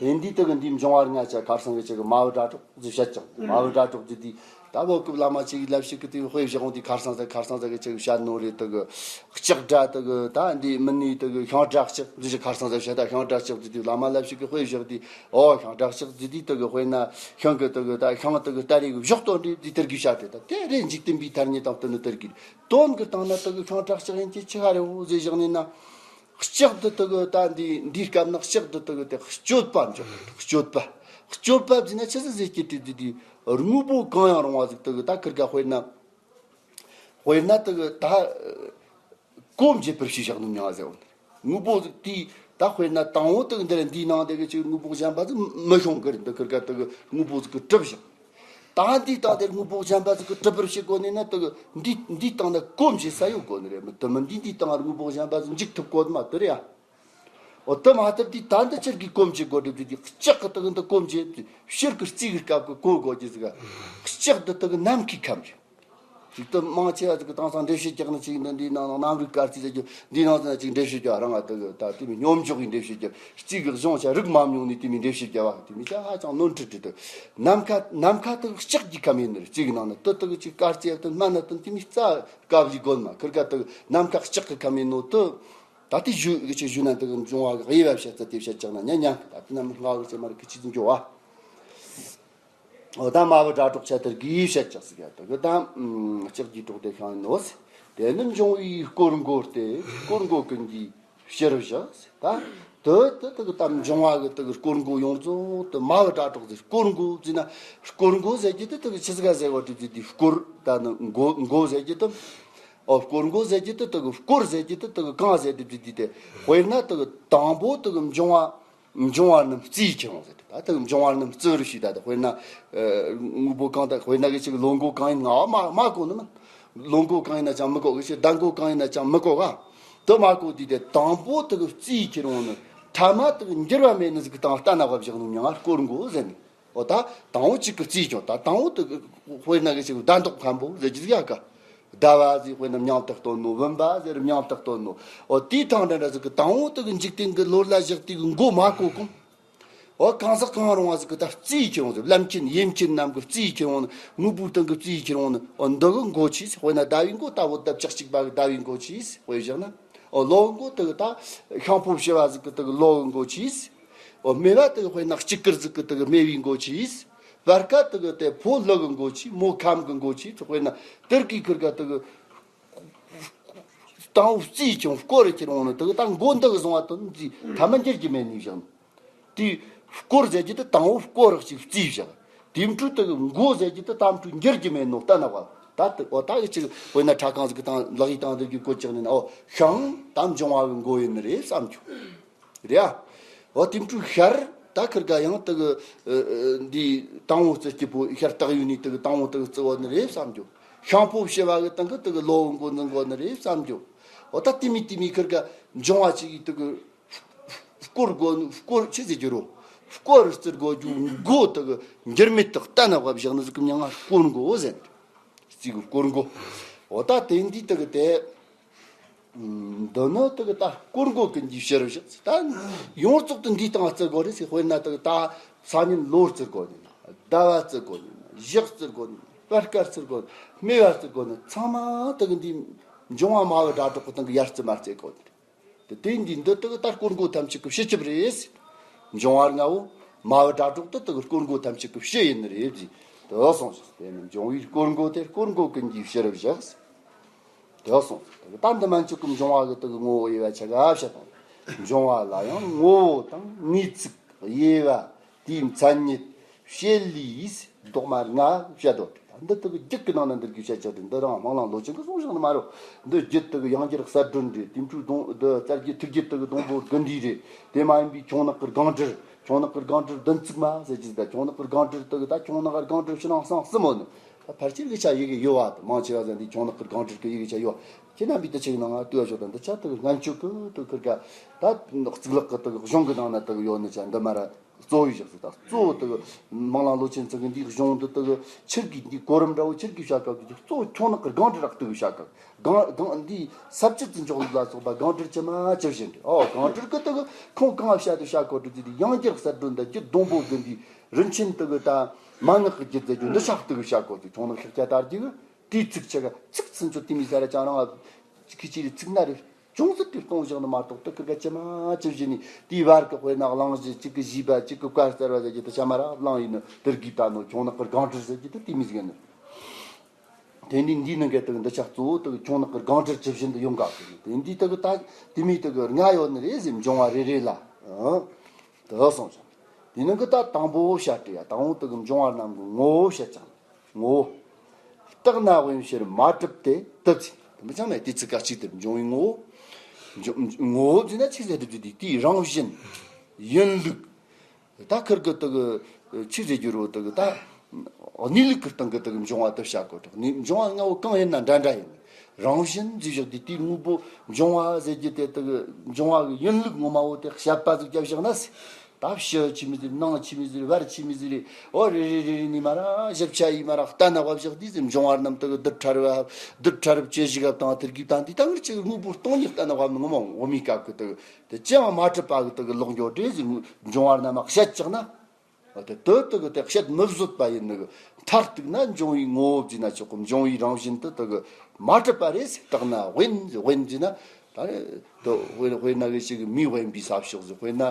དེ་འདི་དེ་གི་འདི་འབྱུང་བ་ལྔ་ཆ་ཁར་སང་གི་ཆ་གི་མ་བུ་དགྲ་གྲོགས་ཟིག་བཤད་ཀྱང་། མ་བུ་དགྲ་གྲོགས་ཟིག་དེ་ད་བོད་སྐབས་བླ་མ་ཆེ་གི་ལབ་ཞིག་གི་དེ་དཔེ་བཞག་འོང་དེ་ཁར་སང་ཟིག་ཁར་སང་ཟིག་གི་ཆ་གི་བཤད་ནོ་རེད། དེ་གི་ལྕགས་སྒྲ་དེ་གི་ད་འདི་མི་ནི་དེ་གི་ཤིང་སྒྲ་ལྕགས་ཟིག་ཁར་སང་ཟིག་བཤད། ད་ཤིང་སྒྲ་ལྕགས་ཟིག་དེ་བླ་མ་ལབ་ཞིག་གི་དཔེ་བཞག་དེ། ཨོ་ཤིང་སྒྲ་ལྕགས་ཟིག་དེ་དེ་གི་དཔེར་ན་ཤིང་གི་དེ་གི་ད་ཤིང་དེ་གི་སྟ་རེ་གི་བཞག་དོན་རེད་དེ་དེར་གི་བཤད་དེ། ད་དེ་རེད་འཇིག་རྟེན་པའི་ཐ་སྙད་དང་དེ་ནི་དེར་གི་དོན་གི་སྟེང་ན་དེ་གི་ཤིང་སྒྲ་ལྕགས་ཡིན་གྱི་ཆི་ཧ་རེ་བོ་ཟེར་བཞག་ནས་ན། ལྕགས་འདི་དེ་གི་ད་འདི་འདིའི་སྐབས་ན་ལྕགས་འདི་དེ་གི་དེ་གཅོད་པ་འཇོག་གཅོད་པ། གཅོད་པ་ཟེར་ན་ཆི་ཟིག་ཟེར་གྱི་དེ་དེ་དེ་དངོས་པོ་གང་ཡང་རུང་བ་ཟིག་དེ་གི་ད་ཁིར་ག་དཔེར་ན། དཔེར་ན་དེ་གི་ད་གོ་འབྱེད་པར་བྱས་བཞག་ནོ་མྱིང་ཟེར་བ་ནི། དངོས་པོ་ཟིག་དེ་ད་དཔེར་ན་དང་པོ་དེ་གི་འདིར་འདིའི་ནང་དེ་གི་ཅིག་དངོས་པོ་གཞན་པ་ཟིག་མི་ཤོང་གི་རེད། འདི་ཁིར་ག་དེ་གི་དངོས་པོ་ཟིག་གི་གྲུབ་བཞག་ད་འདིའི་སྟེང་དེར་དངོས་པོ་གཞན་པ་ཟིག་གི་གྲུབ་པར་བྱེད་དགོས་ནས་ན། དེ་གི་འདི་འདིའི་སྟེང་ན་གོ་འབྱེད་ས་ཡོད་དགོས་ནི་རེད། མི་དེ་མི་འདི་འདིའི་སྟེང་དངོས་པོ་གཞན་པ་ཟིག་འཇུག་ཐུབ་དགོས་མ་དེ་རེད་ཡ། འོ་དེ་མ་ཐུབ་དུས་ད་འདི་ཕྱིར་གི་གོ་འབྱེད་དགོས་སྒྲུབ་དུས་དེ་ལྕགས་གི་དེ་གི་འདི་གོ་འབྱེད་ཕྱིར་གི་རྩིས་གི་སྐབས་གི་གོ་དགོས་ཀྱི་ཟིག་ལྕགས་འདི་དེ་གི་ནམ་མཁའི་ཁམས་རེད། ཅིག་ཏུ་མང་ཆེ་བ་ཅིག་གི་དེང་སང་འགྲེལ་བཤད་རྒྱག་ནི་ཅིག་འདི་འདིའི་ནང་ནང་གནམ་རིག་སྐར་རྩིས་ཟེར་རྒྱུ་འདིའི་ནང་ཟེར་ན་ཅིག་འགྲེལ་བཤད་རྒྱག་རང་ང་དེ་གི་ད་དེ་མི་སྙོམས་འཇོག་གི་འགྲེལ་བཤད་རྒྱག་རྩིས་གི་གཞུང་ཆ་རིག་མ་མྱོང་ནི་དེ་མི་འགྲེལ་བཤད་རྒྱག་བ་དེ་མི་ཆ་ཧ་ཅང་ནོར་འཁྲུལ་འཁྲུལ་དུ། ནམ་མཁའ་ནམ་མཁའ་དེ་གི་ལྕགས་ཀྱི་ཁམས་ཡིན་ནི་རེད། རྩིས་གི་ནང་ན་དེ་དེ་གི་ཅིག་སྐར་རྩིས་ཡ་དེ་སྨན་ན་དེ་དེ་མི་རྩ་དཀའ་བ་ལི་དགོས་མ། ཁིར་ག་དེ་གི་ནམ་མཁའ་ལྕགས་གི་ཁམས་ཡིན་ནོ་དེ། ད་དེ་ཞུ་གི་ཅིག་ཞུ་ན་དེ་གི་འབྱུང་བ་གི་དབྱེ་བ་བཤད་ཚད་དེ་བཤད་ཀྱང་ན་ཉན་ཉན་ད་དེ་ན་མི་སྔ་གི་ཅིག་མ་རེད་གི་ཅིག་འགྱོ་བ། འོ་ད་མ་བུ་དགྲ་གྲོགས་ཆ་དེར་གིས་བཤད་ཅག་ཟིག་ཡ་དེ་གི་ད་ལྕགས་ཀྱི་གྲོགས་དེ་ཤང་ཡིན་ནོ་ཟེར། དེ་ནི་འབྱུང་བའི་སྐོར་མགོ་སྟེ་སྐོར་མགོ་ཀུན་གྱི་ཕྱིར་བཞག་ཟེར། ད་དེ་དེ་དེ་གི་ད་འབྱུང་བ་གི་དེ་གི་སྐོར་མགོ་ཡོངས་རྫོགས་དེ་མ་བུ་དགྲ་གྲོགས་ཟེར། སྐོར་མགོ་ཟེར་ན་སྐོར་མགོ་ཟེར་རྒྱུ་དེ་དེ་གི་ཆི་ཟིག་ག་ཟེར་བ་དེ་དེ་དེ་སྐོར་ད་ནི་མགོ་མགོ་ཟེར་རྒྱུ་དེ། ཨོ་སྐོར་མགོ་ཟེར་རྒྱུ་དེ་དེ་གི་སྐོར་ཟེར་རྒྱུ་དེ་དེ་གི་གང་ཟེར་དེ་དེ་དེ་དེ་དཔེར་ན་དེ་གི་དང་པོ་དེ་གི་འབྱུང་བ། འབྱུང་བ་རྣམས་རྩིས་ཁྱེར་འོང་ཟེར། ད་དེ་འབྱུང་བ་རྣམས་རྩི་བར་བྱེད། ད་དེ་དཔེར་ན་དངོས་པོ་གང་ལྟར་དཔེར་ན་གི་ཅིག་ལོ་མགོ་གང་ཡིན་ང་མ་མ་གོ་ནི་མིན། ལོ་མགོ་གང་ཡིན་ན་ཅང་མི་གོ་གི་ཅིག་ཟླ་མགོ་གང་ཡིན་ན་ཅང་མི་གོ་ག་དེ་མ་གོ་དུས་དེ་དང་པོ་དེ་གི་རྩིས་ཁྱེར་འོང་ནི་ཐ་མ་དེ་གི་འགྱུར་བ་མེད་ནི་ཟིག་གི་སྟེང་ལྟ་ན་བབ་བཞག་ནི་མྱིང་ང་སྐོར་མགོ་ཟེར་ནི། འོ་ད་དང་པོ་གཅིག་གི་རྩིས་ཀྱང་ད་དང་པོ་དེ་གི་དཔེར་ན་གི་ཅིག་ཟླ་མདོག་ཁམ་པོ་ཟེར་རྒྱུ་ཟིག་ཡ་ག་ཟླ་བ་ཟེར་དཔེར་ན་མྱིང་དུ་སྟོན་ནོ། བུམ་པ་ཟེར་མྱིང་དུ་སྟོན་ནོ། འོ་དེའི་ཐང་འདྲ་འདྲ་ཟིག་གི་དང་པོ་དེ་གི་འཇིག་རྟེན་གི་ལོ་ལ་བཞག་དུས་གི་མགོ་མ་གོ་གོང་། འོ་གང་ཟག་གང་རུང་བ་ཟིག་གི་ད་རྩིས་ཁྱེར་འོང་ཟིག་བླ་མཁྱེན་ཡེ་མཁྱེན་རྣམས་གི་རྩིས་ཁྱེར་འོང་ནི། དངོས་པོའི་སྟེང་གི་རྩིས་ཁྱེར་འོང་ནི། འོ་འདི་གི་མགོ་ཆེ་ཟེར། དཔེར་ན་ཟླ་བའི་མགོ་ད་བོད་ཟླ་བཅུ་གཅིག་པ་གི་ཟླ་བའི་མགོ་ཆེ་ཟེར། དཔེ་བཞག་ན། འོ་ལོ་གི་མགོ་དེ་གི་ད་ཤིང་ཕོ་བྱི་བ་ཟིག་གི་དེ་གི་ལོ་གི་མགོ་ཆེ་ཟེར། འོ་སྨེ་བ་དེ་གི་དཔེར་ན་སྐྱིད་ཀར་ཟིག་གི་དེ་གི་སྨེ་བའི་མགོ་ཆེ་ཟེར། སྤར་ཁ་དེ་གི་དེ་ཕོ་ལུ་གི་མགོ་ཆེ། མོ་ཁམ་གི་མགོ་ཆེ། དཔེར་ན་དེར་གི་ཁུར་ག་དེ་གི་དང་པོ་རྩིས་ཀྱང་སྐོར་རེ་ཁྱེར་འོང་ནི། དེ་གི་ད་མགོ་འདི་གི་བཟུང་བ་དོན་ཟིག་ཐ་མ་འགྱུར་གྱི་མེད་ནི་བཞག་ནི། དེའི་སྐོར་ཟེར་རྒྱུ་དེ་དང་པོ་སྐོར་རག་ཅིག་རྩིས་བཞག་དེའི་འཕྲོས་དེ་གི་མགོ་ཟེར་རྒྱུ་དེ་དམ་འཕྲོས་འགྱུར་གྱི་མེད་ནོ་ལྟ་ན་བ། ད་དེ་འོ་ད་གི་ཅིག་དཔེར་ན་ཁྲ་ཁང་ཟིག་གི་དང་ལག་ཡིག་དང་དེ་གི་བཀོད་ཀྱག་ནི་ན། འོ་ཤིང་ད་འབྱུང་བ་གི་མགོ་ཡིན་ནི་རེད་བསམ་རྒྱུ་རེད་ཨ། འོ་དེའི་འཕྲོས་ཤར་ད་ཁུར་ག་ཡང་དེ་གི་འདི་དང་པོ་རྩི་སྐྱེས་པོ་ཤར་སྟག་ཡོད་ནི་དེ་གི་དང་པོ་དེ་གི་རྩི་བ་ནི་རེད་བསམ་རྒྱུ། ཤིང་ཕོ་བྱི་བ་གི་སྟེང་གི་དེ་གི་ལོ་གི་མགོ་འཛིན་གོ་ནི་རེད་བསམ་རྒྱུ། འོ་ད་དེ་མི་དེ་མི་ཁུར་ག་འབྱུང་བ་ཅིག་གི་དེ་གི་སྐོར་དགོས་ནི། སྐོར་ཆི་ཟེར་རྒྱུ་རོ། སྐོར་རྩི་དགོས་རྒྱུ་མགོ་དེ་གི་འགྱུར་མེད་དུ་ལྟ་ན་བབ་བཞག་ནི་ཟིག་གི་མྱིང་ང་སྐོར་མགོ་ཟེར། རྩི་གི་སྐོར་མགོ། འོ་ད་དེ་འདི་དེ་གི་དེ། འདི་ནི་དེ་གི་ད་སྐོར་མགོ་ཀུན་གྱི་ཕྱིར་བཞག་ད་ཡོངས་རྫོགས་དེ་འདི་སྟེང་རྩི་དགོས་རེད་ཟེར། དཔེར་ན་དེ་གི་ད་ས་ཉིན་ལོ་རྩི་དགོས་ནི་ན། ཟླ་བ་རྩི་དགོས་ནི་ན། ཞག་རྩི་དགོས་ནི་ན། སྤར་ཁ་རྩི་དགོས་ནི། སྨེ་བ་རྩི་དགོས་ནི། ཚང་མ་དེ་གི་འདི་འབྱུང་བ་སྨྲ་བའི་སྒྲ་སྒྲོགས་གི་སྟེང་གི་ཡར་རྩི་མར་རྩི་དགོས་ནི་རེད། དེ་དེ་འདི་འདི་དག་ད་སྐོར་མགོ་ཐམས་ཅད་ཀྱི་སྤྱི་ཁྱབ་རེད། འབྱུང་བ་ལྔ་བོ་སྨྲ་བའི་སྒྲ་སྒྲོགས་དེ་དག་སྐོར་མགོ་ཐམས་ཅད་ཀྱི་སྤྱི་ཡིན་ནི་རེད་ཟེར། དེ་གསུངས་ཤིང་། དེ་ནི་འབྱུང་བའི་སྐོར་མགོ་དེ་སྐོར་མགོ་ཀུན་གྱི་ཕྱིར་བཞག་དེ་གསུངས། ད་འདི་མན་ཆོད་ཀྱི་འབྱུང་བ་གི་དག་ངོ་བོ་དབྱེ་བ་ཆ་ག་བཤད་དང་། འབྱུང་བ་ལ་ཡང་ངོ་བོ་དང་ངེས་ཚིག་དབྱེ་བ། དེའི་མཚན་ཉིད། བྱེད་ལས། ལྡོག་མ་ལྔ་བཤད་དོ། འདི་དག་རྒྱུད་ཀྱི་ནང་ན་འདིར་གི་བཤད་ཀྱང་འདི་རང་སྨོན་ལམ་ལོ་ཆེན་གྱི་གསུང་བཞག་ནི་མ་རེད། འདི་རྒྱུད་དག་ཡང་རྒྱལ་གསལ་སྒྲོན་རེད། དེ་འཕྲོས་སྡོང་འདི་རྩ་རྒྱུད་ཐུགས་རྒྱུད་དག་སྡོང་པོ་དགུ་འདུས་རེད། དེ་མ་ཡིན་པའི་ཁྱུང་ནག་གི་སྒང་དྲུག་ཁྱུང་ནག་གི་སྒང་དྲུག་བདུན་ཚིགས་མ་ཟེར་གྱི་ཟེར། ཁྱུང་ནག་གི་སྒང་དྲུག་དག་ད་ཁྱུང་ནག་གི་སྒང་དྲུག་ཕྱི་ནང་གསང་གསུམ་མོ་ནི། ད་ཕལ་ཆེར་གི་ཆ་ཡི་གེ་ཡོད་བ། མང་ཆེ་བ་ཟེར་འདི་ཁྱུང་ནག་གི་སྒང་དྲུག་གི་ཡི་གེ་ཆ་ཡོད། ཁྱེད་རྣམ་པའི་དུ་ཆེ་གི་ནང་ང་ལྟོས་བ་ཞོག་དང་། འདི་ཆ་དག་སྔན་ཆད་ཀྱི་དུ་ཁུར་ག་ད་གཙུག་ལག་གི་དག་གཞུང་གི་ནང་ན་དག་ཡོད་ནི་ཆ་འདི་མ་ར། གཙོ་བོའི་ཞག་ཟིག་ད་གཙོ་བོ་དེ་གི་སྨོན་ལམ་ལོ་ཆེན་ཚང་གི་འདིའི་གཞུང་འདི་དེ་གི་ཆིར་གི་འདི་གོ་རིམ་འདྲ་བོ་ཆིར་གི་བྱ་སྐབས་ཀྱི་གཙོ་བོ་ཁྱུང་ནག་གི་སྒང་དྲུག་རག་དེ་གི་བྱ་སྐབས། སྒང་སྒང་འདི་ས་བཅུ་ཙམ་འཇོག་ལ་སོགས་པ་སྒང་དྲུག་ཇི་མ་ཇི་བཞིན་རེད། ཨོ་སྒང་དྲུག་གི་དེ་གི་ཁུངས་གང་བཤད་དུ་བྱ་སྐོར་དྲུག་ཅི་དེ་ཡང་རྒྱལ་གསལ་སྒྲོན་དང་རྒྱུད་སྡོང་པོ་དགུ་འདི་རིན་ཆེན་དེ་གི་ད་མན་ངག་གི་རྒྱུད་ཟེར་རྒྱུ་འདི་ཆགས་དེ་གི་བྱ་སྐོར་དུ་ཁྱུང་ནག་ཤཱཀྱ་དར་རྒྱུ་གི་དེའི་ཚིག་ཆ་ག་ཚིག་ཚུན་ཆོད་དེ་མི་ཟ་ར་ཅང་རང་ཨ་ཁི་ཅི་རི་ཚིག་ན་རེ། ཅུང་ཟད་དེ་གཏོང་བཞག་ནི་མ་གཏོགས་དེ་ཁུར་ག་ཇི་མ་ཇི་བཞིན་ནི་དེའི་བར་གི་དཔེར་ན་གླེང་གཞི་གཅིག་གི་བཞི་པ་གཅིག་གི་བཀའ་གསར་བ་ཟེར་རྒྱུ་དེ་ཆ་མ་ར་གླེང་ཡིན་ནི་དེར་གི་ད་ནོ་ཁྱུང་ནག་གི་སྒང་དྲུག་ཟེར་རྒྱུ་དེ་དེ་མི་ཟིག་ཡིན་ནི། དེ་ནི་འདིའི་ནང་གི་དག་འདི་ཆ་གཙོ་བོ་དག་ཁྱུང་ནག་གི་སྒང་དྲུག་ཇི་བཞིན་དུ་ཡོང་ག་གི་ནི་དེ་འདིའི་དག་ད་དེ་མི་དག་ལྔ་ཡོད་ནི་རེད་ཟེར། འབྱུང་བ་རེ་རེ་ལ་ཨང་དག་སོང་ཞིང་། དེ་ནང་གི་ད་དང་པོ་བཤད་དེ་ཡ་དང་པོ་དག་འབྱུང་བ་རྣམས་ཀྱི་ངོ་བོ་བཤད་ཀྱང་། ངོ་བོ། རྟག་ན་དབེན་ཕྱིར་མ་གྲུབ་སྟེ་དུ་ཚིག་དུ་མི་ཚང་མས་དེ་ཚིག་ཁ་གཅིག་དེར་འབྱུང་བའི་ངོ་བོ། འབྱུང་ངོ་བོ་ཟེར་ན་ཆི་ཟེར་རེད་དེ་དེའི་རང་བཞིན། ཡིན་ལུགས། ད་ཁུར་གི་དུ་གི་ཆི་ཟེར་རྒྱུ་རོ་དུ་གི་ད། གནས་ལུགས་ཀྱི་སྟེང་གི་དུ་གི་འབྱུང་བ་དུ་བྱ་དགོས་དྲག་ནི་འབྱུང་བ་ལྔ་བོ་གང་ཡིན་ན་འདྲ་འདྲ་ཡིན། རང་བཞིན་ཟེར་བཞག་དེ་དེའི་དངོས་པོ་འབྱུང་བ་ཟེར་རྒྱུ་དེ་དུ་གི་འབྱུང་བ་གི་ཡིན་ལུགས་ངོ་མ་བོ་དེ་བཤད་པ་ཟིག་བརྒྱབ་བཞག་ན་སི། ད་ཕྱི་ཆི་མི་ཟེར། ནང་ཆི་མི་ཟེར། བར་ཆི་མི་ཟེར། ཨོ་རེ་རེ་རེ་རེ་ནི་མ་ར་ཞིབ་ཆ་ཡིས་མ་ར་ལྟ་ན་བབ་བཞག་དུས་ཟེར། འབྱུང་བ་རྣམས་དག་རྡུལ་ཕྲ་རབ། རྡུལ་ཕྲ་རབ་ཇི་བཞིན་དང་དེར་གྱུར་དང་དེ་ལྟ་བུར་ཅིག་དངོས་པོ་སྟོང་ཉིད་ལྟ་ན་བབ་ནི་ངོ་མ་འོ་མའི་སྐབས་ཀྱི་དག་དེ་ཅི་ཡང་མ་གྲུབ་པ་གི་དག་ལོག་འགྱོ་དེ་ཟེར། འབྱུང་བ་རྣམས་བཤད་ཀྱང་ན། དེ་དུ་དག་དེ་བཤད་མི་བཟོད་པ་ཡིན་ནི་མཐར་གཏུགས་ན་འབྱུང་བའི་ངོ་བོ་བརྫིས་ན་ཆོག་གི། འབྱུང་བའི་རང་བཞིན་དུ་དག་མ་གྲུབ་པ་རེད་ཟེར། རྟག་ན་དབེན་དབེན་བརྫིས་ན། ད་རེ་དོ་དཔེར་དཔེར་ན་གི་ཞིག་མིས་དབེན་པའི་ས་ཕྱོགས་ཟེར། དཔེར་ན་ཨ་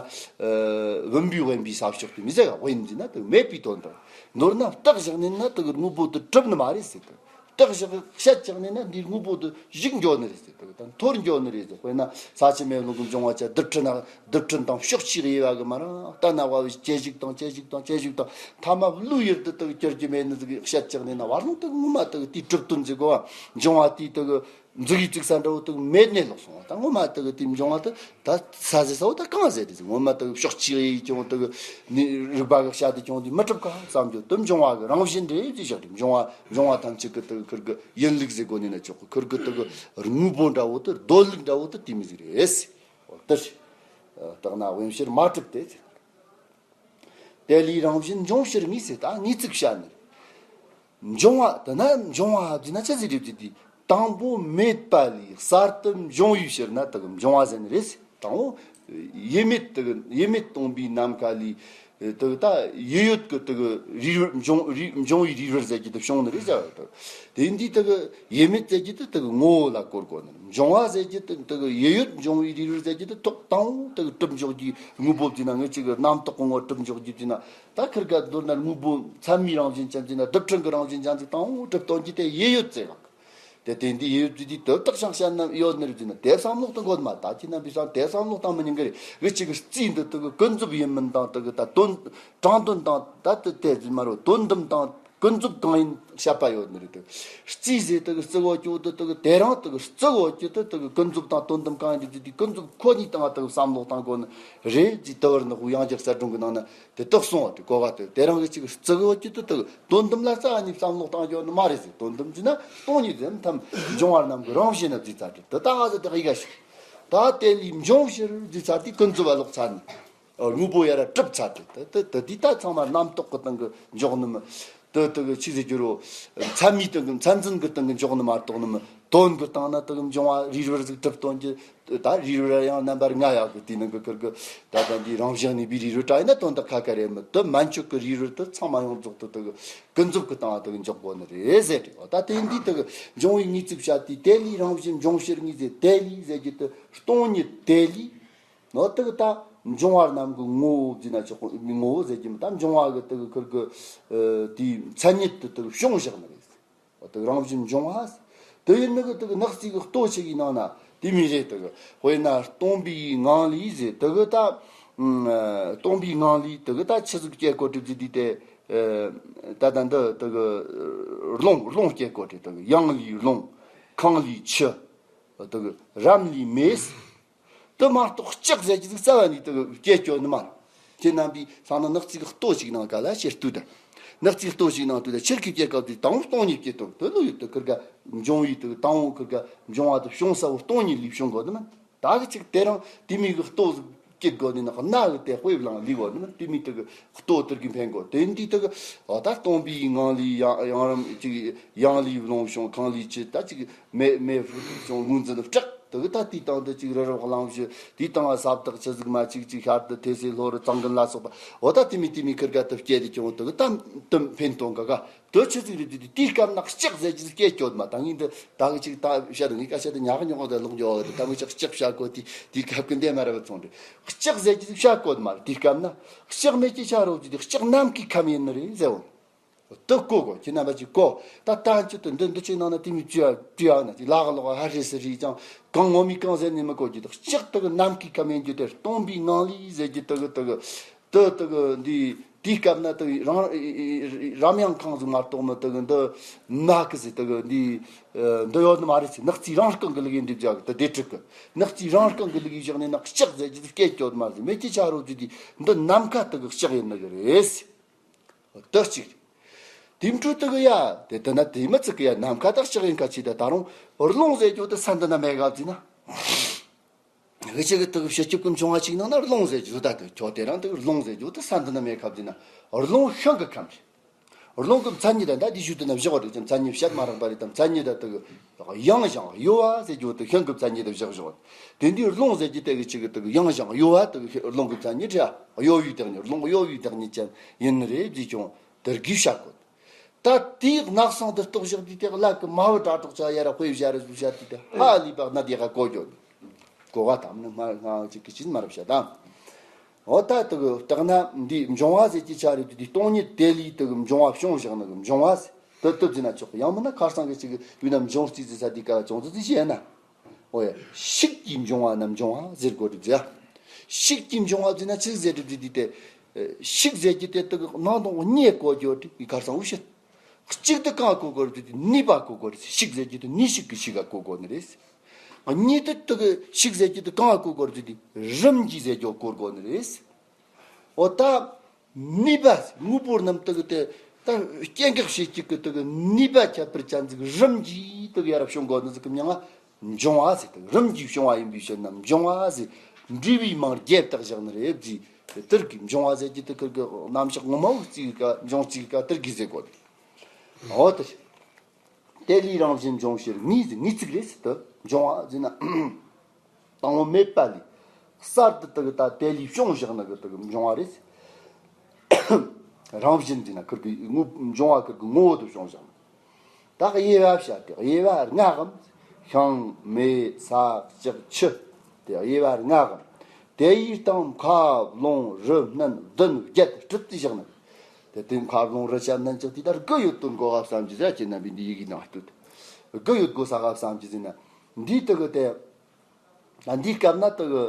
བུམ་པས་དབེན་པའི་ས་ཕྱོགས་དེ་མི་ཟེར་ག་དབེན་ཟེར་ན་དེ་མེད་པའི་དོན་དང་། མདོར་ན་བརྟགས་བཞག་ནས་ན་དེ་གི་དངོས་པོ་དེ་གྲུབ་ནི་མ་རེད་ཟེར་གི། བརྟགས་བཞག་བཤད་བཞག་ནས་ན་འདིའི་དངོས་པོ་དེ་ཞིག་འགྱོ་ནི་རེད་ཟེར་གི། ད་འཐོར་འགྱོ་ནི་རེད་ཟེར། དཔེར་ན་ས་ཆུ་མེ་རླུང་གི་འབྱུང་བ་ཆ་རྡུལ་ཕྲན་རྡུལ་ཕྲན་དང་ཕྱོགས་གཅིག་དབྱེ་བ་གི་མ་ར་ལྟ་ན་བ་བའི་སྐྱེ་ཞིག་དང་སྐྱེ་ཞིག་དང་སྐྱེ་ཞིག་དང་ཐ་མ་བློའི་ཡུལ་དུ་དེ་གི་གྱུར་གྱི་མེད་ནི་ཟིག་བཤད་བཞག་ནས་ན་བར་ལུང་དེ་ངོ་མ་དེ་གི་དེའི་གྲུབ་དོན་ཟེར་གོ་བ། འབྱུང་བ་དེའི་དེ་གི་འཛུགས་ཡིག་བཙུགས་ས་འདྲ་བོ་དག་མེད་ནས་ལོག་སོང་བ། ད་ངོ་མ་དག་དེའི་འབྱུང་བ་དེ་ད་ས་ཟེར་ས་བོ་ད་གང་ཟེར་དེ་ཟེར། ངོ་མ་དག་ཕྱོགས་གཅིག་ཡིན་ཀྱང་དག་ནི་རིགས་པ་གི་བཤད་དེ་ཀྱང་དེ་མི་གྲུབ་ག་བསམ་རྒྱུ་དེ་འབྱུང་བ་གི་རང་བཞིན་རེད་ཅེས་བཞག་དེ། འབྱུང་བ་འབྱུང་བ་ཐམས་ཅད་ཀྱི་དག་ཁུར་གི་ཡིན་ལུགས་ཟེར་དགོས་ནི་ན་ཆོག་གི། ཁུར་གི་དག་དངོས་པོ་འདྲ་བོ་དེ་སྡོད་ལུགས་འདྲ་བོ་དེ་དེ་མི་ཟིག་རེད་ཟེར། དེ་རྟག་ན་དབེན་ཕྱིར་མ་གྲུབ་སྟེ་ཟེར། དེ་ལས་རང་བཞིན་འབྱུང་ཕྱིར་ངེས་ཟེར། ད་ངེས་ཚིག་བཤད་ནི། འབྱུང་བ་དེ་ན་འབྱུང་བ་བརྫིས་ན་ཆི་ཟིག་རེད་བརྫིས་དེ། དང་པོ་མེད་པ་ལས་གསར་དུ་འབྱུང་བའི་ཕྱིར་ན་དེ་གི་འབྱུང་བ་ཟེར་ནི་རེད། དང་པོ་ཡུལ་མེད་དེ་གི་ཡུལ་མེད་སྟོང་པའི་ནམ་མཁའ་ལས་དེ་གི་ད་ཡུལ་ཡོད་ཀྱི་དེ་གི་རིགས་འབྱུང་རིགས་འབྱུང་བའི་རིགས་རུས་ཟེར་གྱི་དེ་བྱུང་ནི་རེད་ཟེར་བ་དེ། དེ་འདི་དེ་གི་ཡུལ་མེད་ཟེར་གྱི་དེ་དེ་གི་ངོ་བོ་ལ་གོ་དགོས་ནི། འབྱུང་བ་ཟེར་གྱི་དེ་དེ་གི་ཡུལ་ཡོད་འབྱུང་བའི་རིགས་རུས་ཟེར་གྱི་དེ་ཐོག་དང་པོ་དེ་གི་གྲུབ་འཇོག་རྒྱུའི་དངོས་པོ་བྱས་ན། ངེད་ཅག་གི་རྣམ་རྟོག་གི་ངོ་བོ་གྲུབ་འཇོག་རྒྱུ་བྱས་ན། ད་ཁིར་ག་མདོར་ན་དངོས་པོ་མཚན་མའི་རང་བཞིན་ཅན་ཟེར་ན། རྡུལ་ཕྲན་གྱི་རང་བཞིན་ཅན་ཟིག་དང་པོ་གྲུབ་སྟོན་གྱི་དེ་ཡུལ་ཡོད་ཟེར་བ། དེ་དེ་འདི་ཡུལ་ཡོད་ཟེར་དུས་དེ་དག་ཤང་བཤད་ན་ཡོད་ནི་རེད་ཟེར་ན། དེ་བསམ་བློ་གཏོང་དགོས་མ། ད་ཁྱེད་རྣམ་པས་བསམ་དེ་བསམ་བློ་བཏང་མི་ཉན་གི་རེད། འུ་ཅག་གི་རྩིས་འདི་དེ་གི་ཀུན་རྫོབ་ཡིན་མིན་དང་དེ་གི་ད་དོན་དྲང་དོན་དང་ད་དེ་དེ་ཟེར་མ་རེད། དོན་དམ་དང་ཀུན་རྫོབ་གང་ཡིན་བཤད་པ་ཡོད་ནི་རེད། དེ་རྩིས་ཟེར་དེ་གི་རྩི་དགོས་རྒྱུ་དེ་དེ་གི་དེ་རང་དེ་གི་རྩི་དགོས་རྒྱུ་དེ་དེ་གི་ཀུན་རྫོབ་དང་དོན་དམ་གང་ཡིན་ཟེར་དུས་ཀུན་རྫོབ་ཁོ་གཉིས་སྟེང་དེ་གི་བསམ་བློ་བཏང་དགོས་ནི་རེད་ཟེར། དེ་བར་ནི་ཡང་རྒྱལ་གསལ་སྒྲོན་གྱི་ནང་ན། དེ་དག་གསུངས་པ་དེ་གོ་བ་དེ་དེ་རང་གི་ཅིག་རྩི་གི་ཡོད་ཀྱི་དེ་དག་དོན་དམ་ལ་རྩ་བ་ནས་བསམ་བློ་གཏོང་རྒྱུ་ནི་མ་རེད་ཟེར། དོན་དམ་ཟེར་ན་སྟོང་ཉིད་ཟེར་ཐམས་འབྱུང་བ་རྣམས་ཀྱི་རང་བཞིན་ན་བརྩིས་ཚར་ཏེ། དེ་ད་ང་ཚོ་དེ་ཡི་ག་ཞིག་ད་དེ་ལས་འབྱུང་ཕྱིར་བརྩིས་ཚར་ཏེ་ཀུན་རྫོབ་ལ་ལོག་ཚར་ནས་དངོས་པོ་ཡར་གྲུབ་ཚར་ཏེ། དེ་དེ་དེ་དེ་ད་ཚང་མ་རྣམ་རྟོག་གི་སྟེང་གི་འཇོག་ནི་མི། དེ་དེ་གི་ཆི་ཟེར་རྒྱུ་རོ། མཚན་མའི་སྟེང་གི་མཚན་འཛིན་གི་སྟེང་གི་འཇོག་ནི་མ་གཏོགས་ནི་མི། དོན་གྱི་སྟེང་ན་དེ་གི་འབྱུང་བ་རིགས་རུས་ཟིག་གྲུབ་སྟོན་གྱི། ད་རིགས་རུས་ཡང་རྣམ་པར་ལྔ་ཡོད་གི། དེའི་ནང་གི་ཁིར་གི་ད་ལྟ་འདི་རང་བཞིན་གནས་པའི་རིགས་རུས་དྲ་ཡིན་ན་དོན་དག་ཁ་ཁ་རེད་མི། དེ་མན་ཆད་གི་རིགས་རུས་དེ་ཚང་མ་ཡོངས་རྫོགས་དེ་དེ་གི་ཀུན་རྫོབ་གི་སྟེང་དེ་གི་འཇོག་དགོས་ནི་རེད་ཟེར་ཏེ། ད་དེ་འདི་དེ་གི་འབྱུང་བའི་ངེས་ཚིག་བཤད་དེ། དེ་ལས་རང་བཞིན་འབྱུང་ཕྱིར་ངེས་ཟེར། དེ་ལས་ཟེར་རྒྱུ་དེ་སྟོང་ཉིད་དེ་ལས། ནོ་དེ་གི་ད་འབྱུང་བ་རྣམས་ཀྱི་ངོ་བོ་བརྩིས་ན་ཆོག་གི། ངོ་བོ་ཟེར་རྒྱུ་མི། ད་འབྱུང་བ་གི་དེ་གི་ཁིར་གི་དེའི་མཚན་ཉིད་དེ་དེ་གི་བྱུང་བཞག་ནི་རེད། དེ་རང་བཞིན་འབྱུང་བ། དེ་ཡིན་ནི་གི་དེ་གི་ནག་རྩིས་གི་ལྟོ་ཆེ་གི་ནང་ན་དེ་མི་རེད། དེ་གི་དཔེར་ན་སྟོང་པའི་ངང་ལས་ཟེར། དེ་གི་ད་ཨ་སྟོང་པའི་ངང་ལས་དེ་གི་ད་ཆི་ཟིག་སྐྱེ་གོ་དྲི་ཟིག་དེ་དེ་ཨ་ད་ད་འདི་དེ་གི་རླུང་རླུང་སྐྱེ་གོ་དྲི། དེ་གི་ཡང་ལས་རླུང་། ཁང་ལས་ཆུ། དེ་གི་རམ་ལས་མེ། དེ་མ་གཏོགས་ལྕགས་ཟེར་གྱི་ཟིག་རྩ་བ་ནས་དེ་གི་སྐྱེ་སྐྱོ་ནི་མ་རེད། ཁྱེད་རྣམ་པས་སང་ན་ནག་རྩིས་གི་ལྟོ་ཞིག་ནང་ག་ལ་ཕྱིར་ལྟོས་དང་། ནག་རྩིས་ལྟོ་ཞིག་ནང་ལྟོས་དང་། ཕྱིར་གི་སྐྱེ་སྐབས་དེ་དང་པོ་སྟོང་ཉིད་སྐྱེ་སྟོབས་དེ་ལོ་ཡོད་དེ་ཁིར་ག་འབྱུང་བའི་དེ་དང་པོ་ཁིར་ག་འབྱུང་བ་དེ་བྱུང་ས་བོ་སྟོང་ཉིད་ལས་བྱུང་དགོས་ནི་མ། ད་གི་ཅིག་དེ་རང་དེ་མི་གི་ལྟོ་ཟིག་སྐྱེ་དགོས་ནི་ན་གནའ་གི་དེ་དཔེ་བླངས་ལས་དགོས་ནི་མ། དེ་མི་དེ་གི་ལྟོ་དེར་གི་འཕེན་དགོས། དེ་འདི་དེ་གི་འོ་ད་སྟོང་པའི་ངང་ལས་ཡང་ཡང་རམ་ཅིག་ཡང་ལས་རླུང་བྱུང་། ཁང་ལས་ཆུ། ད་ཅིག་མེ་མེ་བྱུང་། རླུང་འཛིན་སྐྲག་དེ་གི་ད་དེའི་སྟེང་དུ་ཅིག་རི་རབ་གླིང་བཞི། དེའི་སྟེང་ལ་ས་བདག་ཆུ་གཟིགས་མ། ཅིག་ཅིག་ཤར་དུ་ཐེ་སེ་ལྷོ་རུ་གཙང་དགོན་ལ་སོགས་པ། འོ་ད་དེ་མི་དེ་མི་ཁིར་ག་དུ་སྐྱེ་དེ་ཀྱང་དེ་གི་ད་དུམ་འཕེན་གཏོང་ག་ག་དུ་ཆུ་ཟིག་རེད། དེ་དེའི་སྐབས་ན་ལྕགས་ཟེར་གྱི་སྐྱེ་སྐྱོད་མ། ད་ངས་འདི་ད་གི་ཅིག་ད་བཤད་ངས་ཀ་བཤད་དེ་ཉག་ཉོག་དེ་ལོག་འགྱོ་བ་དེ། ད་ངས་ཅིག་ལྕགས་བཤད་གོ་དེ་དེའི་སྐབས་ཀྱི་འདས་མ་ར་བ་ཚོང་རེད། ལྕགས་ཟེར་གྱི་བཤད་གོ་མ། དེའི་སྐབས་ན་ལྕགས་མེད་ཀྱི་ཆ་རོགས་ཀྱི་དེ་ལྕགས་ནམ་མཁའི་ཁམས་ཡིན་ནི་རེད་ཟེར་བ། དེ་གོ་དགོས། ཁྱེད་རྣམ་པ་ཅིག་གོ། ད་ལྟ་ཅི་དེ་འདི་འདི་ཅིག་ནང་ན་དེ་མི་བྲིས་ཨ་བྲིས་ཨ་ན་ཅིག་ལག་ལོག་ཧ་རེ་སི་རེ་ཅང་གང་ངོ་མི་གང་ཟེར་ནས་མི་གོ་རྒྱུ་དེ། ལྕགས་དེ་གི་ནམ་མཁའི་ཁམས་ཡིན་རྒྱུ་དེ། སྟོང་པའི་ངང་ལས་ཟེར་རྒྱུ་དེ་གི་དེ་གི་དེ་དེ་གི་འདི་དེའི་སྐབས་ན་དེ་གི་རང་རམ་ཡང་ཁང་ཟིག་མ་གཏོགས་མི་དེ་གི་འདི་མ་གི་ཟེར། དེ་གི་འདི་འདི་ཡོད་ནི་མ་རེད་ཟེར། ནག་རྩིས་རང་རྐང་གི་ལུགས་ཡིན་འདི་བཞག་གི་དེ་དེ་དྲུག་གི་ནག་རྩིས་རང་རྐང་གི་ལུགས་ཡིན་བཞག་ནས་ན་ལྕགས་ཟེར་རྒྱུ་དེ་སྐད་སྐྱོ་མ་ཟེར། མེད་ཀྱི་ཆ་རོགས་རྒྱུ་དེ་འདི་ནམ་མཁའ་དེ་གི་ལྕགས་ཡིན་ནི་གི་རེད། དེ་གཅིག་དེ་འཕྲོ་དེ་གི་ཡ། དེ་དེ་ན་དེ་མི་ཚིག་གི་ཡ། ནམ་མཁའ་དག་ལྕགས་ཡིན་ཁ་ཆེ། ད་ད་རུང་རླུང་ཟེར་རྒྱུ་དེ་ས་འདི་ན་མེད་ག་བརྩིས་ན། འུ་ཅག་གི་དེ་གི་སྤྱི་ཁྱབ་ཀྱི་འབྱུང་བ་གཅིག་ནང་ན་རླུང་ཟེར་རྒྱུ་ད་དེ་ཁྱོད་དེ་རང་དེ་གི་རླུང་ཟེར་རྒྱུ་དེ་ས་འདི་ན་མེད་ག་བརྩིས་ན། རླུང་ཤིང་གི་ཁམས་རེད། རླུང་གི་མཚན་ཉིད་ད་ད་དེ་ཞུ་དེ་ན་བཞག་པ་རེད་ཀྱང་མཚན་ཉིད་བཤད་མ་རག་པ་རེད། ད་མཚན་ཉིད་ད་དེ་གི་ཡང་ཞིང་གཡོ་བ་ཟེར་རྒྱུ་དེ་ཤིང་གི་མཚན་ཉིད་ད་བཞག་བཞག་དེ་འདི་རླུང་ཟེར་རྒྱུ་དེ་གི་ཅིག་གི་དེ་གི་ཡང་ཞིང་གཡོ་བ་དེ་གི་རླུང་གི་མཚན་ཉིད་རེད། གཡོ་བའི་བདག་ཉིད། རླུང་གཡོ་བའི་བདག་ཉིད་ཅན་ཡིན་ནི་རེད་བརྩིས་ཀྱང་དེར་གི་བཤད་དགོས། ད་དེའི་གནག་སང་དུ་རྟོགས་བཞག་དུས་དེ་ལ་གི་མ་བུ་དྲ་གྲོགས་ཆ་ཡ་ར་དཔེ་བཞག་ར་བཞག་དུས་དེ་ཧ་ལས་པ་ན་དེ་ག་གོ་རྒྱུ་གོ་བ་དམ་ནི་མ་ང་ཅིག་གི་ཅིན་མ་རབ་བཤད་དང་། འོ་ད་དེ་གི་བརྟག་ན་འདི་འབྱུང་བ་ཟེར་གྱི་ཆ་རེད་དུས་དེ་སྟོང་ཉིད་དེ་ལས་དེ་གི་འབྱུང་བ་བྱུང་བཞག་ནི་གི་འབྱུང་བ་ཟེར་དུ་དུ་བརྩིས་ན་ཆོག་གི། ཡང་མིན་ན་ཁར་སང་གི་ཅིག་གི་ཡུལ་ན་འབྱུང་རྩིས་ཟེར་ས་དེ་ག་བྱུང་ཚུལ་ཟིག་བཤད་ན། འོ་ཡ། ཤིག་གི་འབྱུང་བ་རྣམས་འབྱུང་བ་ཟེར་དགོས་རེད་ཟེར། ཤིག་གི་འབྱུང་བ་ཟེར་ན་ཆི་ཟེར་རེད་དེ་དེ། ཤིག་ཟེར་གྱི་དེ་དག་ནང་དང་གཉིས་གོ་རྒྱུ་དེ་གི་ཁར་སང་འུ་ཤི། གཅིག་དེ་གང་གོ་དགོས་རེད་དེ་ནུས་པ་གོ་དགོས་རེད། ཤིག་ཟེར་གྱི་དེ་ནུས་ཤུགས་ཀྱི་ཤིག་ག་གོ་དགོས་ནི་རེད། གཉིས་དེ་དེ་གི་ཤིག་ཟེར་གྱི་དེ་གང་གོ་དགོས་རེད་དེ་རིམ་གྱིས་ཟེར་རྒྱུ་གོ་དགོས་ནི་རེད། འོ་ད། ནུས་པ་དངོས་པོ་རྣམས་དག་དེ་ད་སྐྱེ་འགག་བྱེད་ཀྱི་གི་དག་ནུས་པ་ཁྱད་པར་ཅན་ཟིག་རིམ་གྱིས་དག་ཡར་བྱུང་དགོས་ནི་ཟིག་གི་མིང་ང་འབྱུང་བ་ཟེར། དག་རིམ་གྱིས་བྱུང་བ་ཡིན་པའི་ཕྱིར་ན་འབྱུང་བ་ཟེར། འབྲས་བུའི་མིང་རྒྱས་བཏགས་བཞག་ནི་རེད་ཟེར། དེར་གི་འབྱུང་བ་ཟེར་གྱི་དེ་ཁིར་གི་རྣམ་གཞག་ངོ་མ་བོ་རྩིས་ཀ་འབྱུང་རྩིས་ཀ་དེར་གི་ཟེར་དགོས་ནི། འོ་དེ། དེ་ལས་རང་བཞིན་འབྱུང་ཕྱིར་ངེས་ཟེར། ངེས་ཚིག་རེད་ཟེར། དུ་འབྱུང་བ་ཟེར་ན། དང་པོ་མེད་པ་ལས་གསར་དུ་དུ་གི་ད་དེ་ལས་བྱུང་བཞག་ནི་གི་དུ་གི་འབྱུང་བ་རེད། རང་བཞིན་ཟེར་ན་ཁིར་གི་ངོ་འབྱུང་བ་ཁིར་གི་ངོ་བོ་དུ་བྱུང་བཞག་ནི། ད་དབྱེ་བ་བཤད་དེ། དབྱེ་བ་ལྔའམ། ཤིང་། མེ། ས། ལྕགས། ཆུ། དེ་དབྱེ་བ་ལྔའམ། དེ་ཡི་སྟེང་མཁའ་རླུང་རི་སྣ་བདུན་བརྒྱད་དྲུག་ཏུ་བཞག་ནི། དེ་དུས་མཁའ་རླུང་རི་ཆུ་སྣ་ལྕགས་དེ་ལྟར་དགུ་ཡོད་དོ་གོ་ག་བསམ་གྱི་ཟེར། ཁྱེད་རྣམ་པས་འདི་ཡི་གེ་ནང་ལྟོས་ཏེ། དགུ་ཡོད་དགོས་ས་ག་བསམ་གྱི་ཟེར་ན། འདིའི་དུ་གི་དེ། ད་འདིའི་སྐབས་ན་དུ་གི།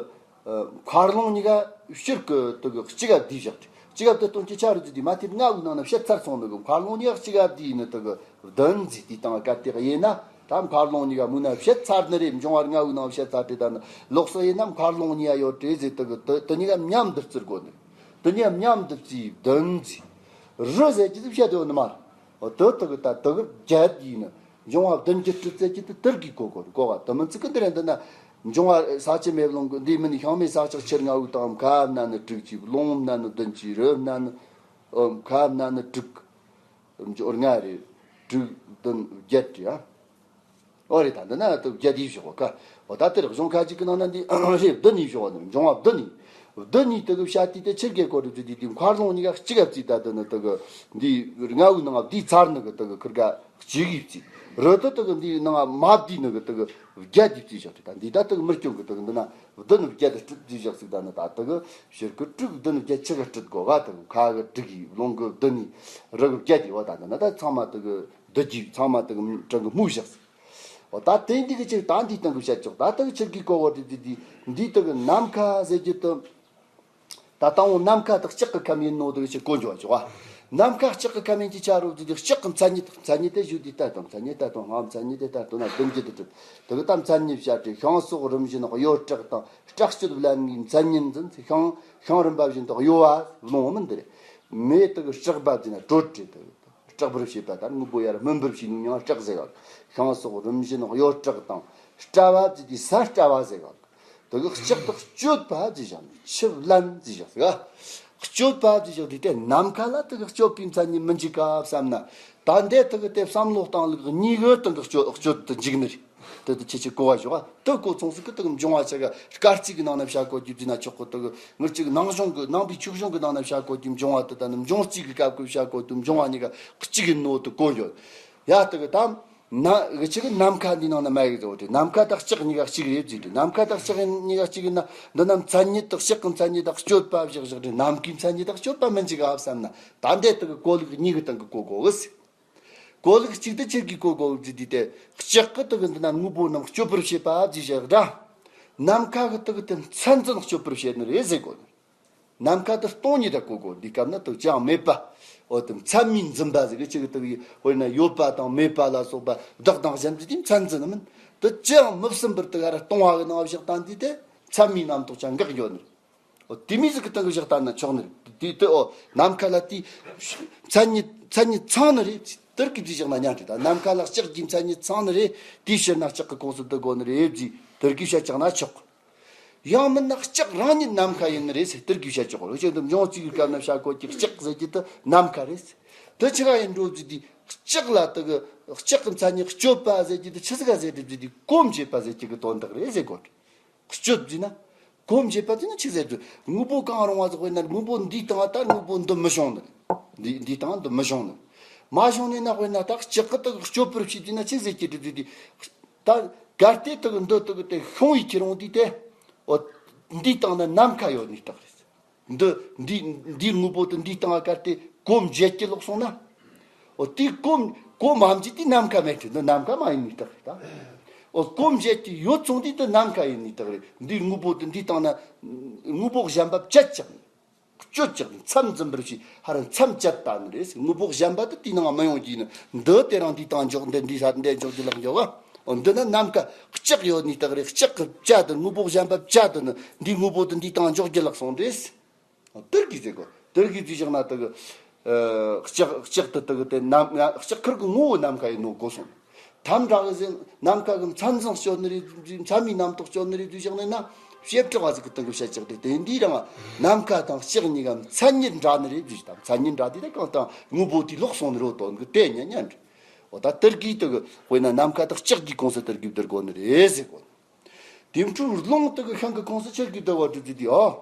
ཨ། མཁའ་རླུང་གཉིས་ཀ་ཕྱིར་གི་དུ་གི་གཅིག་ག་བསྡུས་བཞག་སྟེ། གཅིག་ག་བསྡུ་སྟོན་གྱི་ཆ་རུ་བརྗོད་དེ་མ་ཐེབས་ལྔ་བོའི་ནང་ན་བཤད་ཚར་སོང་ནི་གི། མཁའ་རླུང་གཉིས་ཀ་གཅིག་ག་བསྡུས་ནི་དུ་གི་བདུན་ཟེར། དེའི་སྟེང་ག་དེ་དབྱེ་ན། ད་མཁའ་རླུང་གཉིས་ཀ་མུ་ན་བཤད་ཚར་ནི་རེད། འབྱུང་བ་ལྔ་བོའི་ནང་བཤད་ཚར་ཏེ། ད་ནི་ལོགས་སུ་དབྱེ་ན་མཁའ་རླུང་གཉིས་ཀ་ཡོད་དེ་ཟེར། དུ་གི་དུ་དུ་གཉིས་ཀ་མཉམ་དུ་བརྩི་དགོས་ནི། དུ་གཉིས་ཀ་མཉམ་དུ་བརྩིས་བདུན་ཟེར། རི་ཟེར་གྱི་དུ་བཤད་དེ་ཡོད་ནི་མ་རེད། འོ་དུ་དུ་གི་ད་དུ་གི་བརྒྱད་ཡིན་ནི། འབྱུང་བ་བདུན་བརྒྱད་དྲུག་ཟེར་གྱི་དུ་དུར་གྱི་གོ་གོ་གོ་བ་དུ་མི་ཚིག་གི་འདི་རེད། འདི་ན་འབྱུང་བ་ས་ཆུ་མེ་རླུང་གི་འདི་མིན། ཤིང་མེ་ས་ལྕགས་ཆུ་ལྔ་བོའི་སྟེང་། མཁའ་སྣ་ནི་དྲུག་ཅེས། རླུང་སྣ་ནི་བདུན་ཅེས། རི་སྣ་ནི། ཨོ། མཁའ་སྣ་ནི་དྲུག་འབྱོར་ལྔ་རེད། དྲུག་བདུན་བརྒྱད་རེད་ཨ། ཨོ་རེད། ད་འདི་ན་དུ་བརྒྱད་དེ་བཞག་ག། འོ་ད་དེར་གཞུང་ཁ་ཅིག་གི་ནང་ན་འདི་རེད། བདུན་ནི་བཞག་ནི། འབྱུང་བ་བདུན་ནི། བདུན་ནི་དུ་གི་བཤད་དེ་དེ་ཕྱིར་གི་གོ་རུ་བརྗོད་དེ། དེ་མཁའ་རླུང་གཉིས་ཀ་གཅིག་ག་བརྩིས། ད་དུ་ནི་དུ་གི་འདི་ལྔ་བོའི་ནང་བསྡུས་ཚར་ནི་གི་དུ་གི་ཁིར་ག་གཅིག་གིས་བརྩིས། རི་དུ་དུ་གི་འདིའི་ནང་མ་བསྡུས་ནི་གི་དུ་གི་བརྒྱད་དེ་བརྩིས་བཞག་སྟེ། ད་འདི་ད་དུ་གི་མི་སྐྱོན་གི་དུ་གི་འདི་ན་བདུན་བརྒྱད་དྲུག་བརྩིས་བཞག་ཟིག། ད་ནི་ད་དུ་གི་ཕྱིར་གི་དྲུག་བདུན་བརྒྱད་ཆུ་གི་དྲུག་གོ་ག། དུ་གི་མཁའ་གི་དྲུག་གི། རླུང་གི་བདུན་ནི། རི་གི་བརྒྱད་དེ། འོ་ད་འདི་ན་ད་ཚང་མ་དུ་གི་བསྡུ་རྒྱུ་ཚང་མ་དུ་གི་དྲུག་གི་སྨོས་བཞག་ཟིག། འོ་ད་དེ་འདི་གི་ཕྱིར་ད་འདིའི་སྟེང་གི་བཤད་ཆོག། ད་དུ་གི་ཕྱིར་གི་གོ་བོ་དེ་དེ་དེ་འདི་དུ་གི་ནམ་མཁའ་ཟེར་གྱི་དུ། ད་དང་པོ་ནམ་མཁའ་དག་ལྕགས་ཀྱི་ཁམས་ཡིན་ནོ་དུ་ཕྱིར་གོ་འགྱོ་བ་ཆོག་བ། ནམ་མཁའ་ལྕགས་ཀྱི་ཁམས་ཡིན་གྱི་ཆ་རུ་དེ་དེ་ལྕགས་ཀྱི་མཚན་ཉིད། མཚན་ཉིད་དེ་ཞུ་དེ་ལྟ་དང་། མཚན་ཉིད་ལྟ་དང་། སྔ་མཚན་ཉིད་དེ་ལྟ་དུ་ན་བདུན་བརྒྱད་དྲུག་དུ་གི་ད་མཚན་ཉིད་བཤད་དེ། ཤིང་སོགས་རིམ་བཞིན་གཡོ་བྲག་དང་། སྲེག་གཅོད་བརླན་གྱི་མཚན་ཉིད་འཛིན། ཤིང་ཤིང་རིམ་པ་བཞིན་དུ་གཡོ་བ་རླུང་མིན་འདི་རེད། མེ་དུ་གི་སྲེག་པ་བྱས་ན་དྲོད་རེད། དུ་སྲེག་པར་བྱེད་པ་དང་སྔོན་པོ་ཡར་སྨིན་པར་བྱེད་ནུས་མྱང་སྲེག་ཟེར་ག། ཤིང་སོགས་རིམ་བཞིན་གཡོ་བྲག་དང་། སྲེག་པ་བྱས་ཏེ་ས་སྲེག་པ་ཟེར་ག། དུ་གི་ལྕགས་དག་གཅོད་པ་བྱས་བཞག་ནས་ཆུ་བརླན་བྱས་བཞག་ཟེར་ག། གཅོད་པ་བྱས་བཞག་དུས་དེ་ནམ་མཁའ་ལ་དུ་གི་གཅོད་པའི་མཚན་ཉིད་མི་འཇུག་ག་བསམ་ན། ད་འདི་དུ་གི་དེ་བསམ་བློ་བཏང་ལུགས་གཉིས་གི་དུ་གི་གཅོད་གཅོད་དུ་འཇུག་ནི་རེད། དེ་དུ་ཁྱེད་ཀྱི་གོ་བ་ཞོག་དེ་གོ་ཚོང་ཟིག་གི་དུ་འབྱུང་བ་ཆ་ག་སྐར་རྩིས་ཀྱི་ནང་ན་བྱ་གོ་རྒྱུ་བརྩིས་ན་ཆོག་གི། དུ་ངར་ཅིག་ནང་གཞུང་གི་ནང་པའི་ཆོས་གཞུང་གི་ནང་ན་བྱ་གོ་རྒྱུ་འབྱུང་བ་དུ་དང་ནི་འབྱུང་རྩིས་ཀྱི་སྐབས་ཀྱི་བྱ་གོ་རྒྱུ་འབྱུང་བ་གཉིས་ཀ་གཅིག་ཡིན་ནོ་དུ་གོ་འགྱོ། ཡ་དུ་གི་དམ་ན་གི་ཆི་གི་ནམ་མཁའ་འདི་ནང་ན་མ་ཡིག་ཟེར་བ་དེ། ནམ་མཁའ་དང་ལྕགས་གཉིས་ཀ་གཅིག་རེད་བརྩིས་ཏེ། ནམ་མཁའ་དང་ལྕགས་གཉིས་ཀ་གཅིག་ཡིན་ན། འདི་ན་མཚན་ཉིད་དང་ལྕགས་ཀྱི་མཚན་ཉིད་དང་གཅོད་པ་བཞག་བཞག་རེད། ནམ་མཁའི་མཚན་ཉིད་དང་གཅོད་པ་མི་འཇུག་ག་བསམ་ན། ད་འདི་དུ་གི་གོ་ལུགས་གཉིས་ཀྱི་སྟེང་གི་གོ་དགོས་གི་ཟེར། གོ་ལུགས་གཅིག་དེ་ཁྱེད་ཀྱིས་གོ་དགོས་ཟེར་དུས་དེ། ལྕགས་ཀྱི་དུ་གི་འདི་ན་དངོས་པོ་རྣམས་གཅོད་པར་བྱེད་པ་ཟེར་བཞག་འདྲ། ནམ་མཁའ་གི་དུ་གི་དེ་མཚན་འཛིན་གཅོད་པར་བྱེད་ནི་རེད་ཟེར་གོ། ནམ་མཁའ་དུ་སྟོང་ཉིད་དུ་གོ་དགོས། འདི་སྐབས་ན་དུ་ཅང་མེད་པ། འོ་དུ་མཚན་མའི་འཛིན་པ་ཟེར་གི་ཆི་གི་དུ་གི། དཔེར་ན་ཡོད་པ་དང་མེད་པ་ལ་སོགས་པ་བདག་དང་གཞན་ཟེར་དུས་མཚན་འཛིན་མིན། དུ་ཅང་མི་ཟིན་པར་དུ་ག་ར་སྟོང་བ་གི་ནང་བཞག་སྟངས་འདི་དེ་མཚན་མའི་རྣམ་རྟོག་ཅང་འགག་ཡོད་ནི། འོ་དེ་མོ་ཟིག་གི་སྟེང་གི་བཞག་ལྟ་ན་ཆོག་ནི་རེད། དེ་དེ་འོ་ནམ་མཁའ་ལ་དེའི་མཚན་ཉིད་མཚན་ཉིད་ཚང་ནི་རེད། དེར་གི་དེ་བཞག་ན་ཉན་རེད། ད་ནམ་མཁའ་ལ་ལྕགས་ཀྱི་མཚན་ཉིད་ཚང་ནི་རེད། དེའི་ཕྱིར་ན་ལྕགས་ཀྱི་ཁོངས་སུ་བསྡུ་དགོས་ནི་རེད་ཟེར། དེར་གི་བཤད་ཀྱང་ན་ཆོག། ཡང་མིན་ན་ལྕགས་རང་ཉིད་ནམ་མཁའ་ཡིན་ནི་རེད་ཟེར། དེར་གི་བཤད་ཆོག་རེད། ཅེས་འདི་འབྱུང་རྩིས་ཀྱི་སྐབས་ན་བྱ་གོ་གི་ལྕགས་ཟེར་གྱི་དེ་ནམ་མཁའ་རེད་ཟེར། དེ་ཆི་ག་ཡིན་འགྲོ་ཟེར་དུས། ལྕགས་ལ་དེ་གི་ལྕགས་ཀྱི་མཚན་ཉིད་གཅོད་པ་ཟེར་གྱི་དེ་ཆི་ཟིག་ག་ཟེར་རེད་ཟེར་དུས། གོམས་བྱེད་པ་ཟེར་གྱི་གི་དོན་དག་རེད་ཟེར་གོ། གཅོད་ཟེར་ན། གོམས་བྱེད་པ་ཟེར་ན་ཆི་ཟེར་དུས། དངོས་པོ་གང་རུང་བ་ཟིག་དཔེར་ན་དངོས་པོ་འདིའི་སྟེང་ད་དངོས་པོ་འདི་མི་ཤོང་ནི། འདི་འདིའི་སྟེང་འདི་མི་ཤོང་ནི། མ་ཤོང་ནི་ན་དཔེར་ན་ད་ལྕགས་ཀྱི་དེ་གི་གཅོད་པར་བྱེད་ཟེར་ན་ཆི་ཟེར་གྱི་རེད་ཟེར་དུས། ད་གལ་ཏེ་དེ་གི་འདི་དེ་གི་དེ་ཤོང་བའི་ཁྱེད་རང་འདི་དེ། འོ། འདིའི་སྟེང་ན་ནམ་མཁའ་ཡོད་ནི་རྟགས་རེད། འདི་འདི་འདིའི་དངོས་པོ་དེ་འདིའི་སྟེང་ང་གལ་ཏེ་གོམས་བྱེད་ཀྱི་ལོག་སོང་ན། འོ་དེའི་གོམས་གོམས་མ་བྱེད་དེ་ནམ་མཁའ་མེད་དེ། འདི་ནམ་མཁའ་མ་ཡིན་ནི་རྟགས་རེད་ད། འོ་གོམས་བྱེད་ཀྱི་ཡོད་སོང་དུས་དེ་ནམ་མཁའ་ཡིན་ནི་རྟགས་རེད། འདིའི་དངོས་པོ་དེ་འདིའི་སྟེང་ན་དངོས་པོ་གཞན་པ་བཅད་ཀྱང་། གཅོད་ཀྱང་མཚམས་འཛིན་པར་བྱེད། ཧ་ར་མཚམས་བཅད་ལྟ་ནི་རེད། དངོས་པོ་གཞན་པ་དེ་དེའི་ནང་མི་ཡོང་རྒྱུ་ཡིན། འདི་དེ་རང་འདིའི་སྟེང་འཇོག་འདི་འདི་ས་འདི་འཇོག་རྒྱུ་ལག་འཇོག་ག་འོ་འདི་ན་ནམ་མཁའ་ལྕགས་ཡོད་ནི་རྟགས་རེད། ལྕགས་ཀྱི་བཅད་དེ་དངོས་པོ་གཞན་པ་བཅད་དེ་ནི་འདིའི་དངོས་པོ་དེ་འདིའི་སྟེང་འཇོག་རྒྱུ་ལག་སོང་རེད། དེར་གི་ཟེར་གོ། དེར་གི་ཟེར་བཞག་ན་དེ་གི། ཨ། ལྕགས་ལྕགས་དེ་དེ་གི་དེ་ནམ་ལྕགས་ཁུར་གི་ངོ་བོ་ནམ་མཁའ་ཡིན་ནོ་གོ་སོང་། དམ་དྲག་གི་ཟེར། ནམ་མཁའ་གི་མཚན་འཛིན་གཅོད་ནི་རེད། མཚན་མའི་རྣམ་རྟོག་གཅོད་ནི་རེད་ཟེར་བཞག་ནས་ན། བྱེ་བྲག་པ་ཟིག་གི་སྟེང་གི་བཤད་ཀྱག་དེ་དེ་འདིའི་རང་ནམ་མཁའ་དང་ལྕགས་གཉིས་ཀ་མཚན་ཉིད་འདྲ་ནི་རེད་ཟེར། ད་མཚན་ཉིད་འདྲ་དེ་ད་གང་དང་དངོས་པོ་དེ་ལོག་སོང་ནི་རེད་དོན་གི་དེ་ཉན་ཉན་རེད། འོ་ད་དེར་གི་དེ་གི་དཔེར་ན་ནམ་མཁའ་དེ་ལྕགས་ཀྱི་ཁོངས་སུ་དེར་གི་བསྡུར་དགོས་ནི་རེད་ཟེར་གོ། དེ་འཕྲོ་རླུང་དེ་གི་ཤིང་གི་ཁོངས་སུ་ཆེར་གི་བསྡུར་བ་དུ་ཅི་དེ་ཨོ།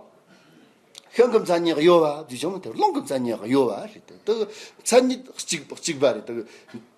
ཤིང་གི་མཚན་ཉིད་གཡོ་བ་དེ་བྱུང་དེ་རླུང་གི་མཚན་ཉིད་གཡོ་བ་རེད། དེ་དེ་མཚན་ཉིད་གཅིག་གཅིག་པ་རེད། དེ་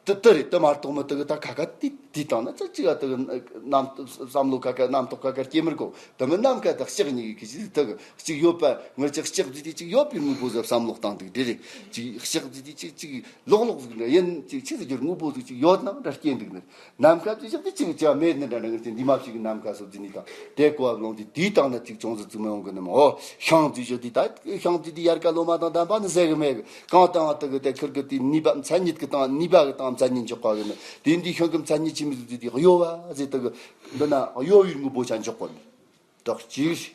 དེ་དེ་རེད། དེ་མ་གཏོགས་མི་དེ་གི་ད་ཁ་ཁ་དེ་དེ་དང་ན་ཅི་ཅི་ག་དེ་གི་རྣམ་བསམ་བློ་ཁ་ཁ་རྣམ་རྟོག་ཁ་ཁ་སྐྱེ་མི་དགོས། དེ་མི་ནམ་མཁའ་དང་ལྕགས་གཉིས་ཀྱི་ཁྱི་ཅི་དེ་གི་གཅིག་ཡོད་པ་ངར་ཅག་ལྕགས་ཟིག་དེ་གཅིག་ཡོད་པའི་དངོས་པོ་ཟིག་བསམ་བློ་བཏང་འདུག་དེ་རེད། གཅིག་ལྕགས་ཟིག་དེ་གཅིག་གཅིག་ལོག་ལོག་ཟིག་རེད། ཡིན་གཅིག་ཆི་ཟིག་གྱུར་དངོས་པོ་ཟིག་གཅིག་ཡོད་ནང་འདྲ་སྐྱེས་འདུག་ནི། ནམ་མཁའ་ཟིག་བཞག་དེ་གཅིག་ཅི་མེད་ནི་འདྲ་འདྲ་ངར་ཅི་འདི་མ་ཞིག་གི་ནམ་མཁའ་སོགས་ཟིག་ནི་དང་དེ་གོ་བ་ལོང་དེ་དེའི་སྟེང་ན་གཅིག་ཅུང་ཟིག་ཙི་མི་ཡོང་གི་ནི་མ། ཨོ་ཤིང་ཟིག་བཞག་དེ་ད་ཤིང་ཟིག་དེ་ཡལ་ག་ལོ་མ་དང་ལྡན་པ་ནི་ཟེར་གི་མེད་གི། གང་ལྟར་ང་དེ་གི་དེ་ཁུར་གི་དེ་ནུས་པ་མཚན་ཉིད་གི་སྟེང་ནུས་པ་གི་སྟེང་མཚན་ཉིད་འཇོག་ག་གི་ནི་དེ་འདི་ཤིང་གི་མཚན་ཉིད་ཆི་མི་ཟིག་དེ་གཡོ་བ་ཟིག་དེ་གི་འདི་ན་གཡོ་བའི་དངོས་པོ་ཆ་འཇོག་གོ་ནི། དག་ཅིག་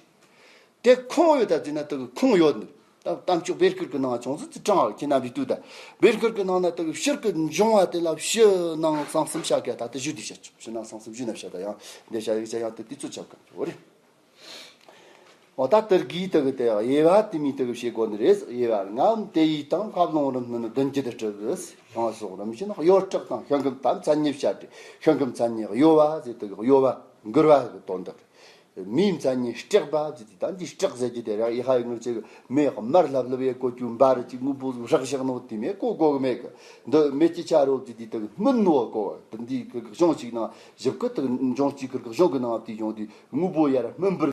དེ་ཁུངས་ཡོད་ད་ཟེར་ན་དེ་གི་ཁུངས་ཡོད་ནི། ད་དམ་ཆོས་བེར་སྐུར་གི་ནང་ཅུང་ཟད་ཙི་དྲང་བ་ཁྱེད་རྣམ་པས་ལྟོས་ད། བེར་སྐུར་གི་ནང་ན་དེ་གི་ཕྱིར་གི་འབྱུང་བ་དེ་ལ་ཕྱི་ནང་གསང་གསུམ་བྱ་དགོས། ད་དེ་ཞུ་དེ་བྱ་ཆོག་ཕྱི་ནང་གསང་གསུམ་ཞུ་ན་བྱ་ད་ཡང་འདི་བྱ་ཡིག་བྱ་ཡང་དེ་དུས་ཚོད་ཆགས་གི་འོ་རེད། འོ་ད་དེར་གི་དེ་གི་དེ་དབྱེ་བ་དེ་མི་དེ་གི་བྱེད་དགོས་ནི་རེད། དབྱེ་བ་ལྔའམ་དེ་ཡི་དང་ཁ་ལོང་རིམ་སྣོན་བདུན་གྱི་དེ་སྤྲུལ་གི་ཡང་སོགས་རིམ་བཞིན་གཡོ་སྐྲག་དང་ཤིང་གི་ད་མཚན་ཉིད་བྱ་སྟེ་ཤིང་གི་མཚན་ཉིད་གཡོ་བ་ཟེར་དེ་གི་གཡོ་བ་འགུལ་བ་གི་དོན་དག་མིའི་མཚན་ཉིད་སྐྲག་པ་ཟེར་དེ་ད་འདི་སྐྲག་ཟེར་གྱི་དེ་ར་ཡི་ཧ་ཡི་ངུར་ཅིག་མེ་དམར་ལྷབ་ལྷབ་ཡེ་ཀོ་ཅུ་འབར་ཅིག་དངོས་པོ་ཟིག་རག་བཞག་ནོ་དེ་མེ་ཀོ་གོ་གི་མེད་གི། འདི་མེ་ཅི་ཆ་རོ་ཟེར་དེ་དེ་གི་སྨིན་ནོ་ཀོ་དེ་འདི་གི་གཞུང་ཅིག་ནང་བཞག་གི། དེ་གི་འབྱུང་སྤྱི་གི་གཞུང་གི་ནང་དེ་གཞུང་དེ་དངོས་པོ་ཡར་སྨིན་པར།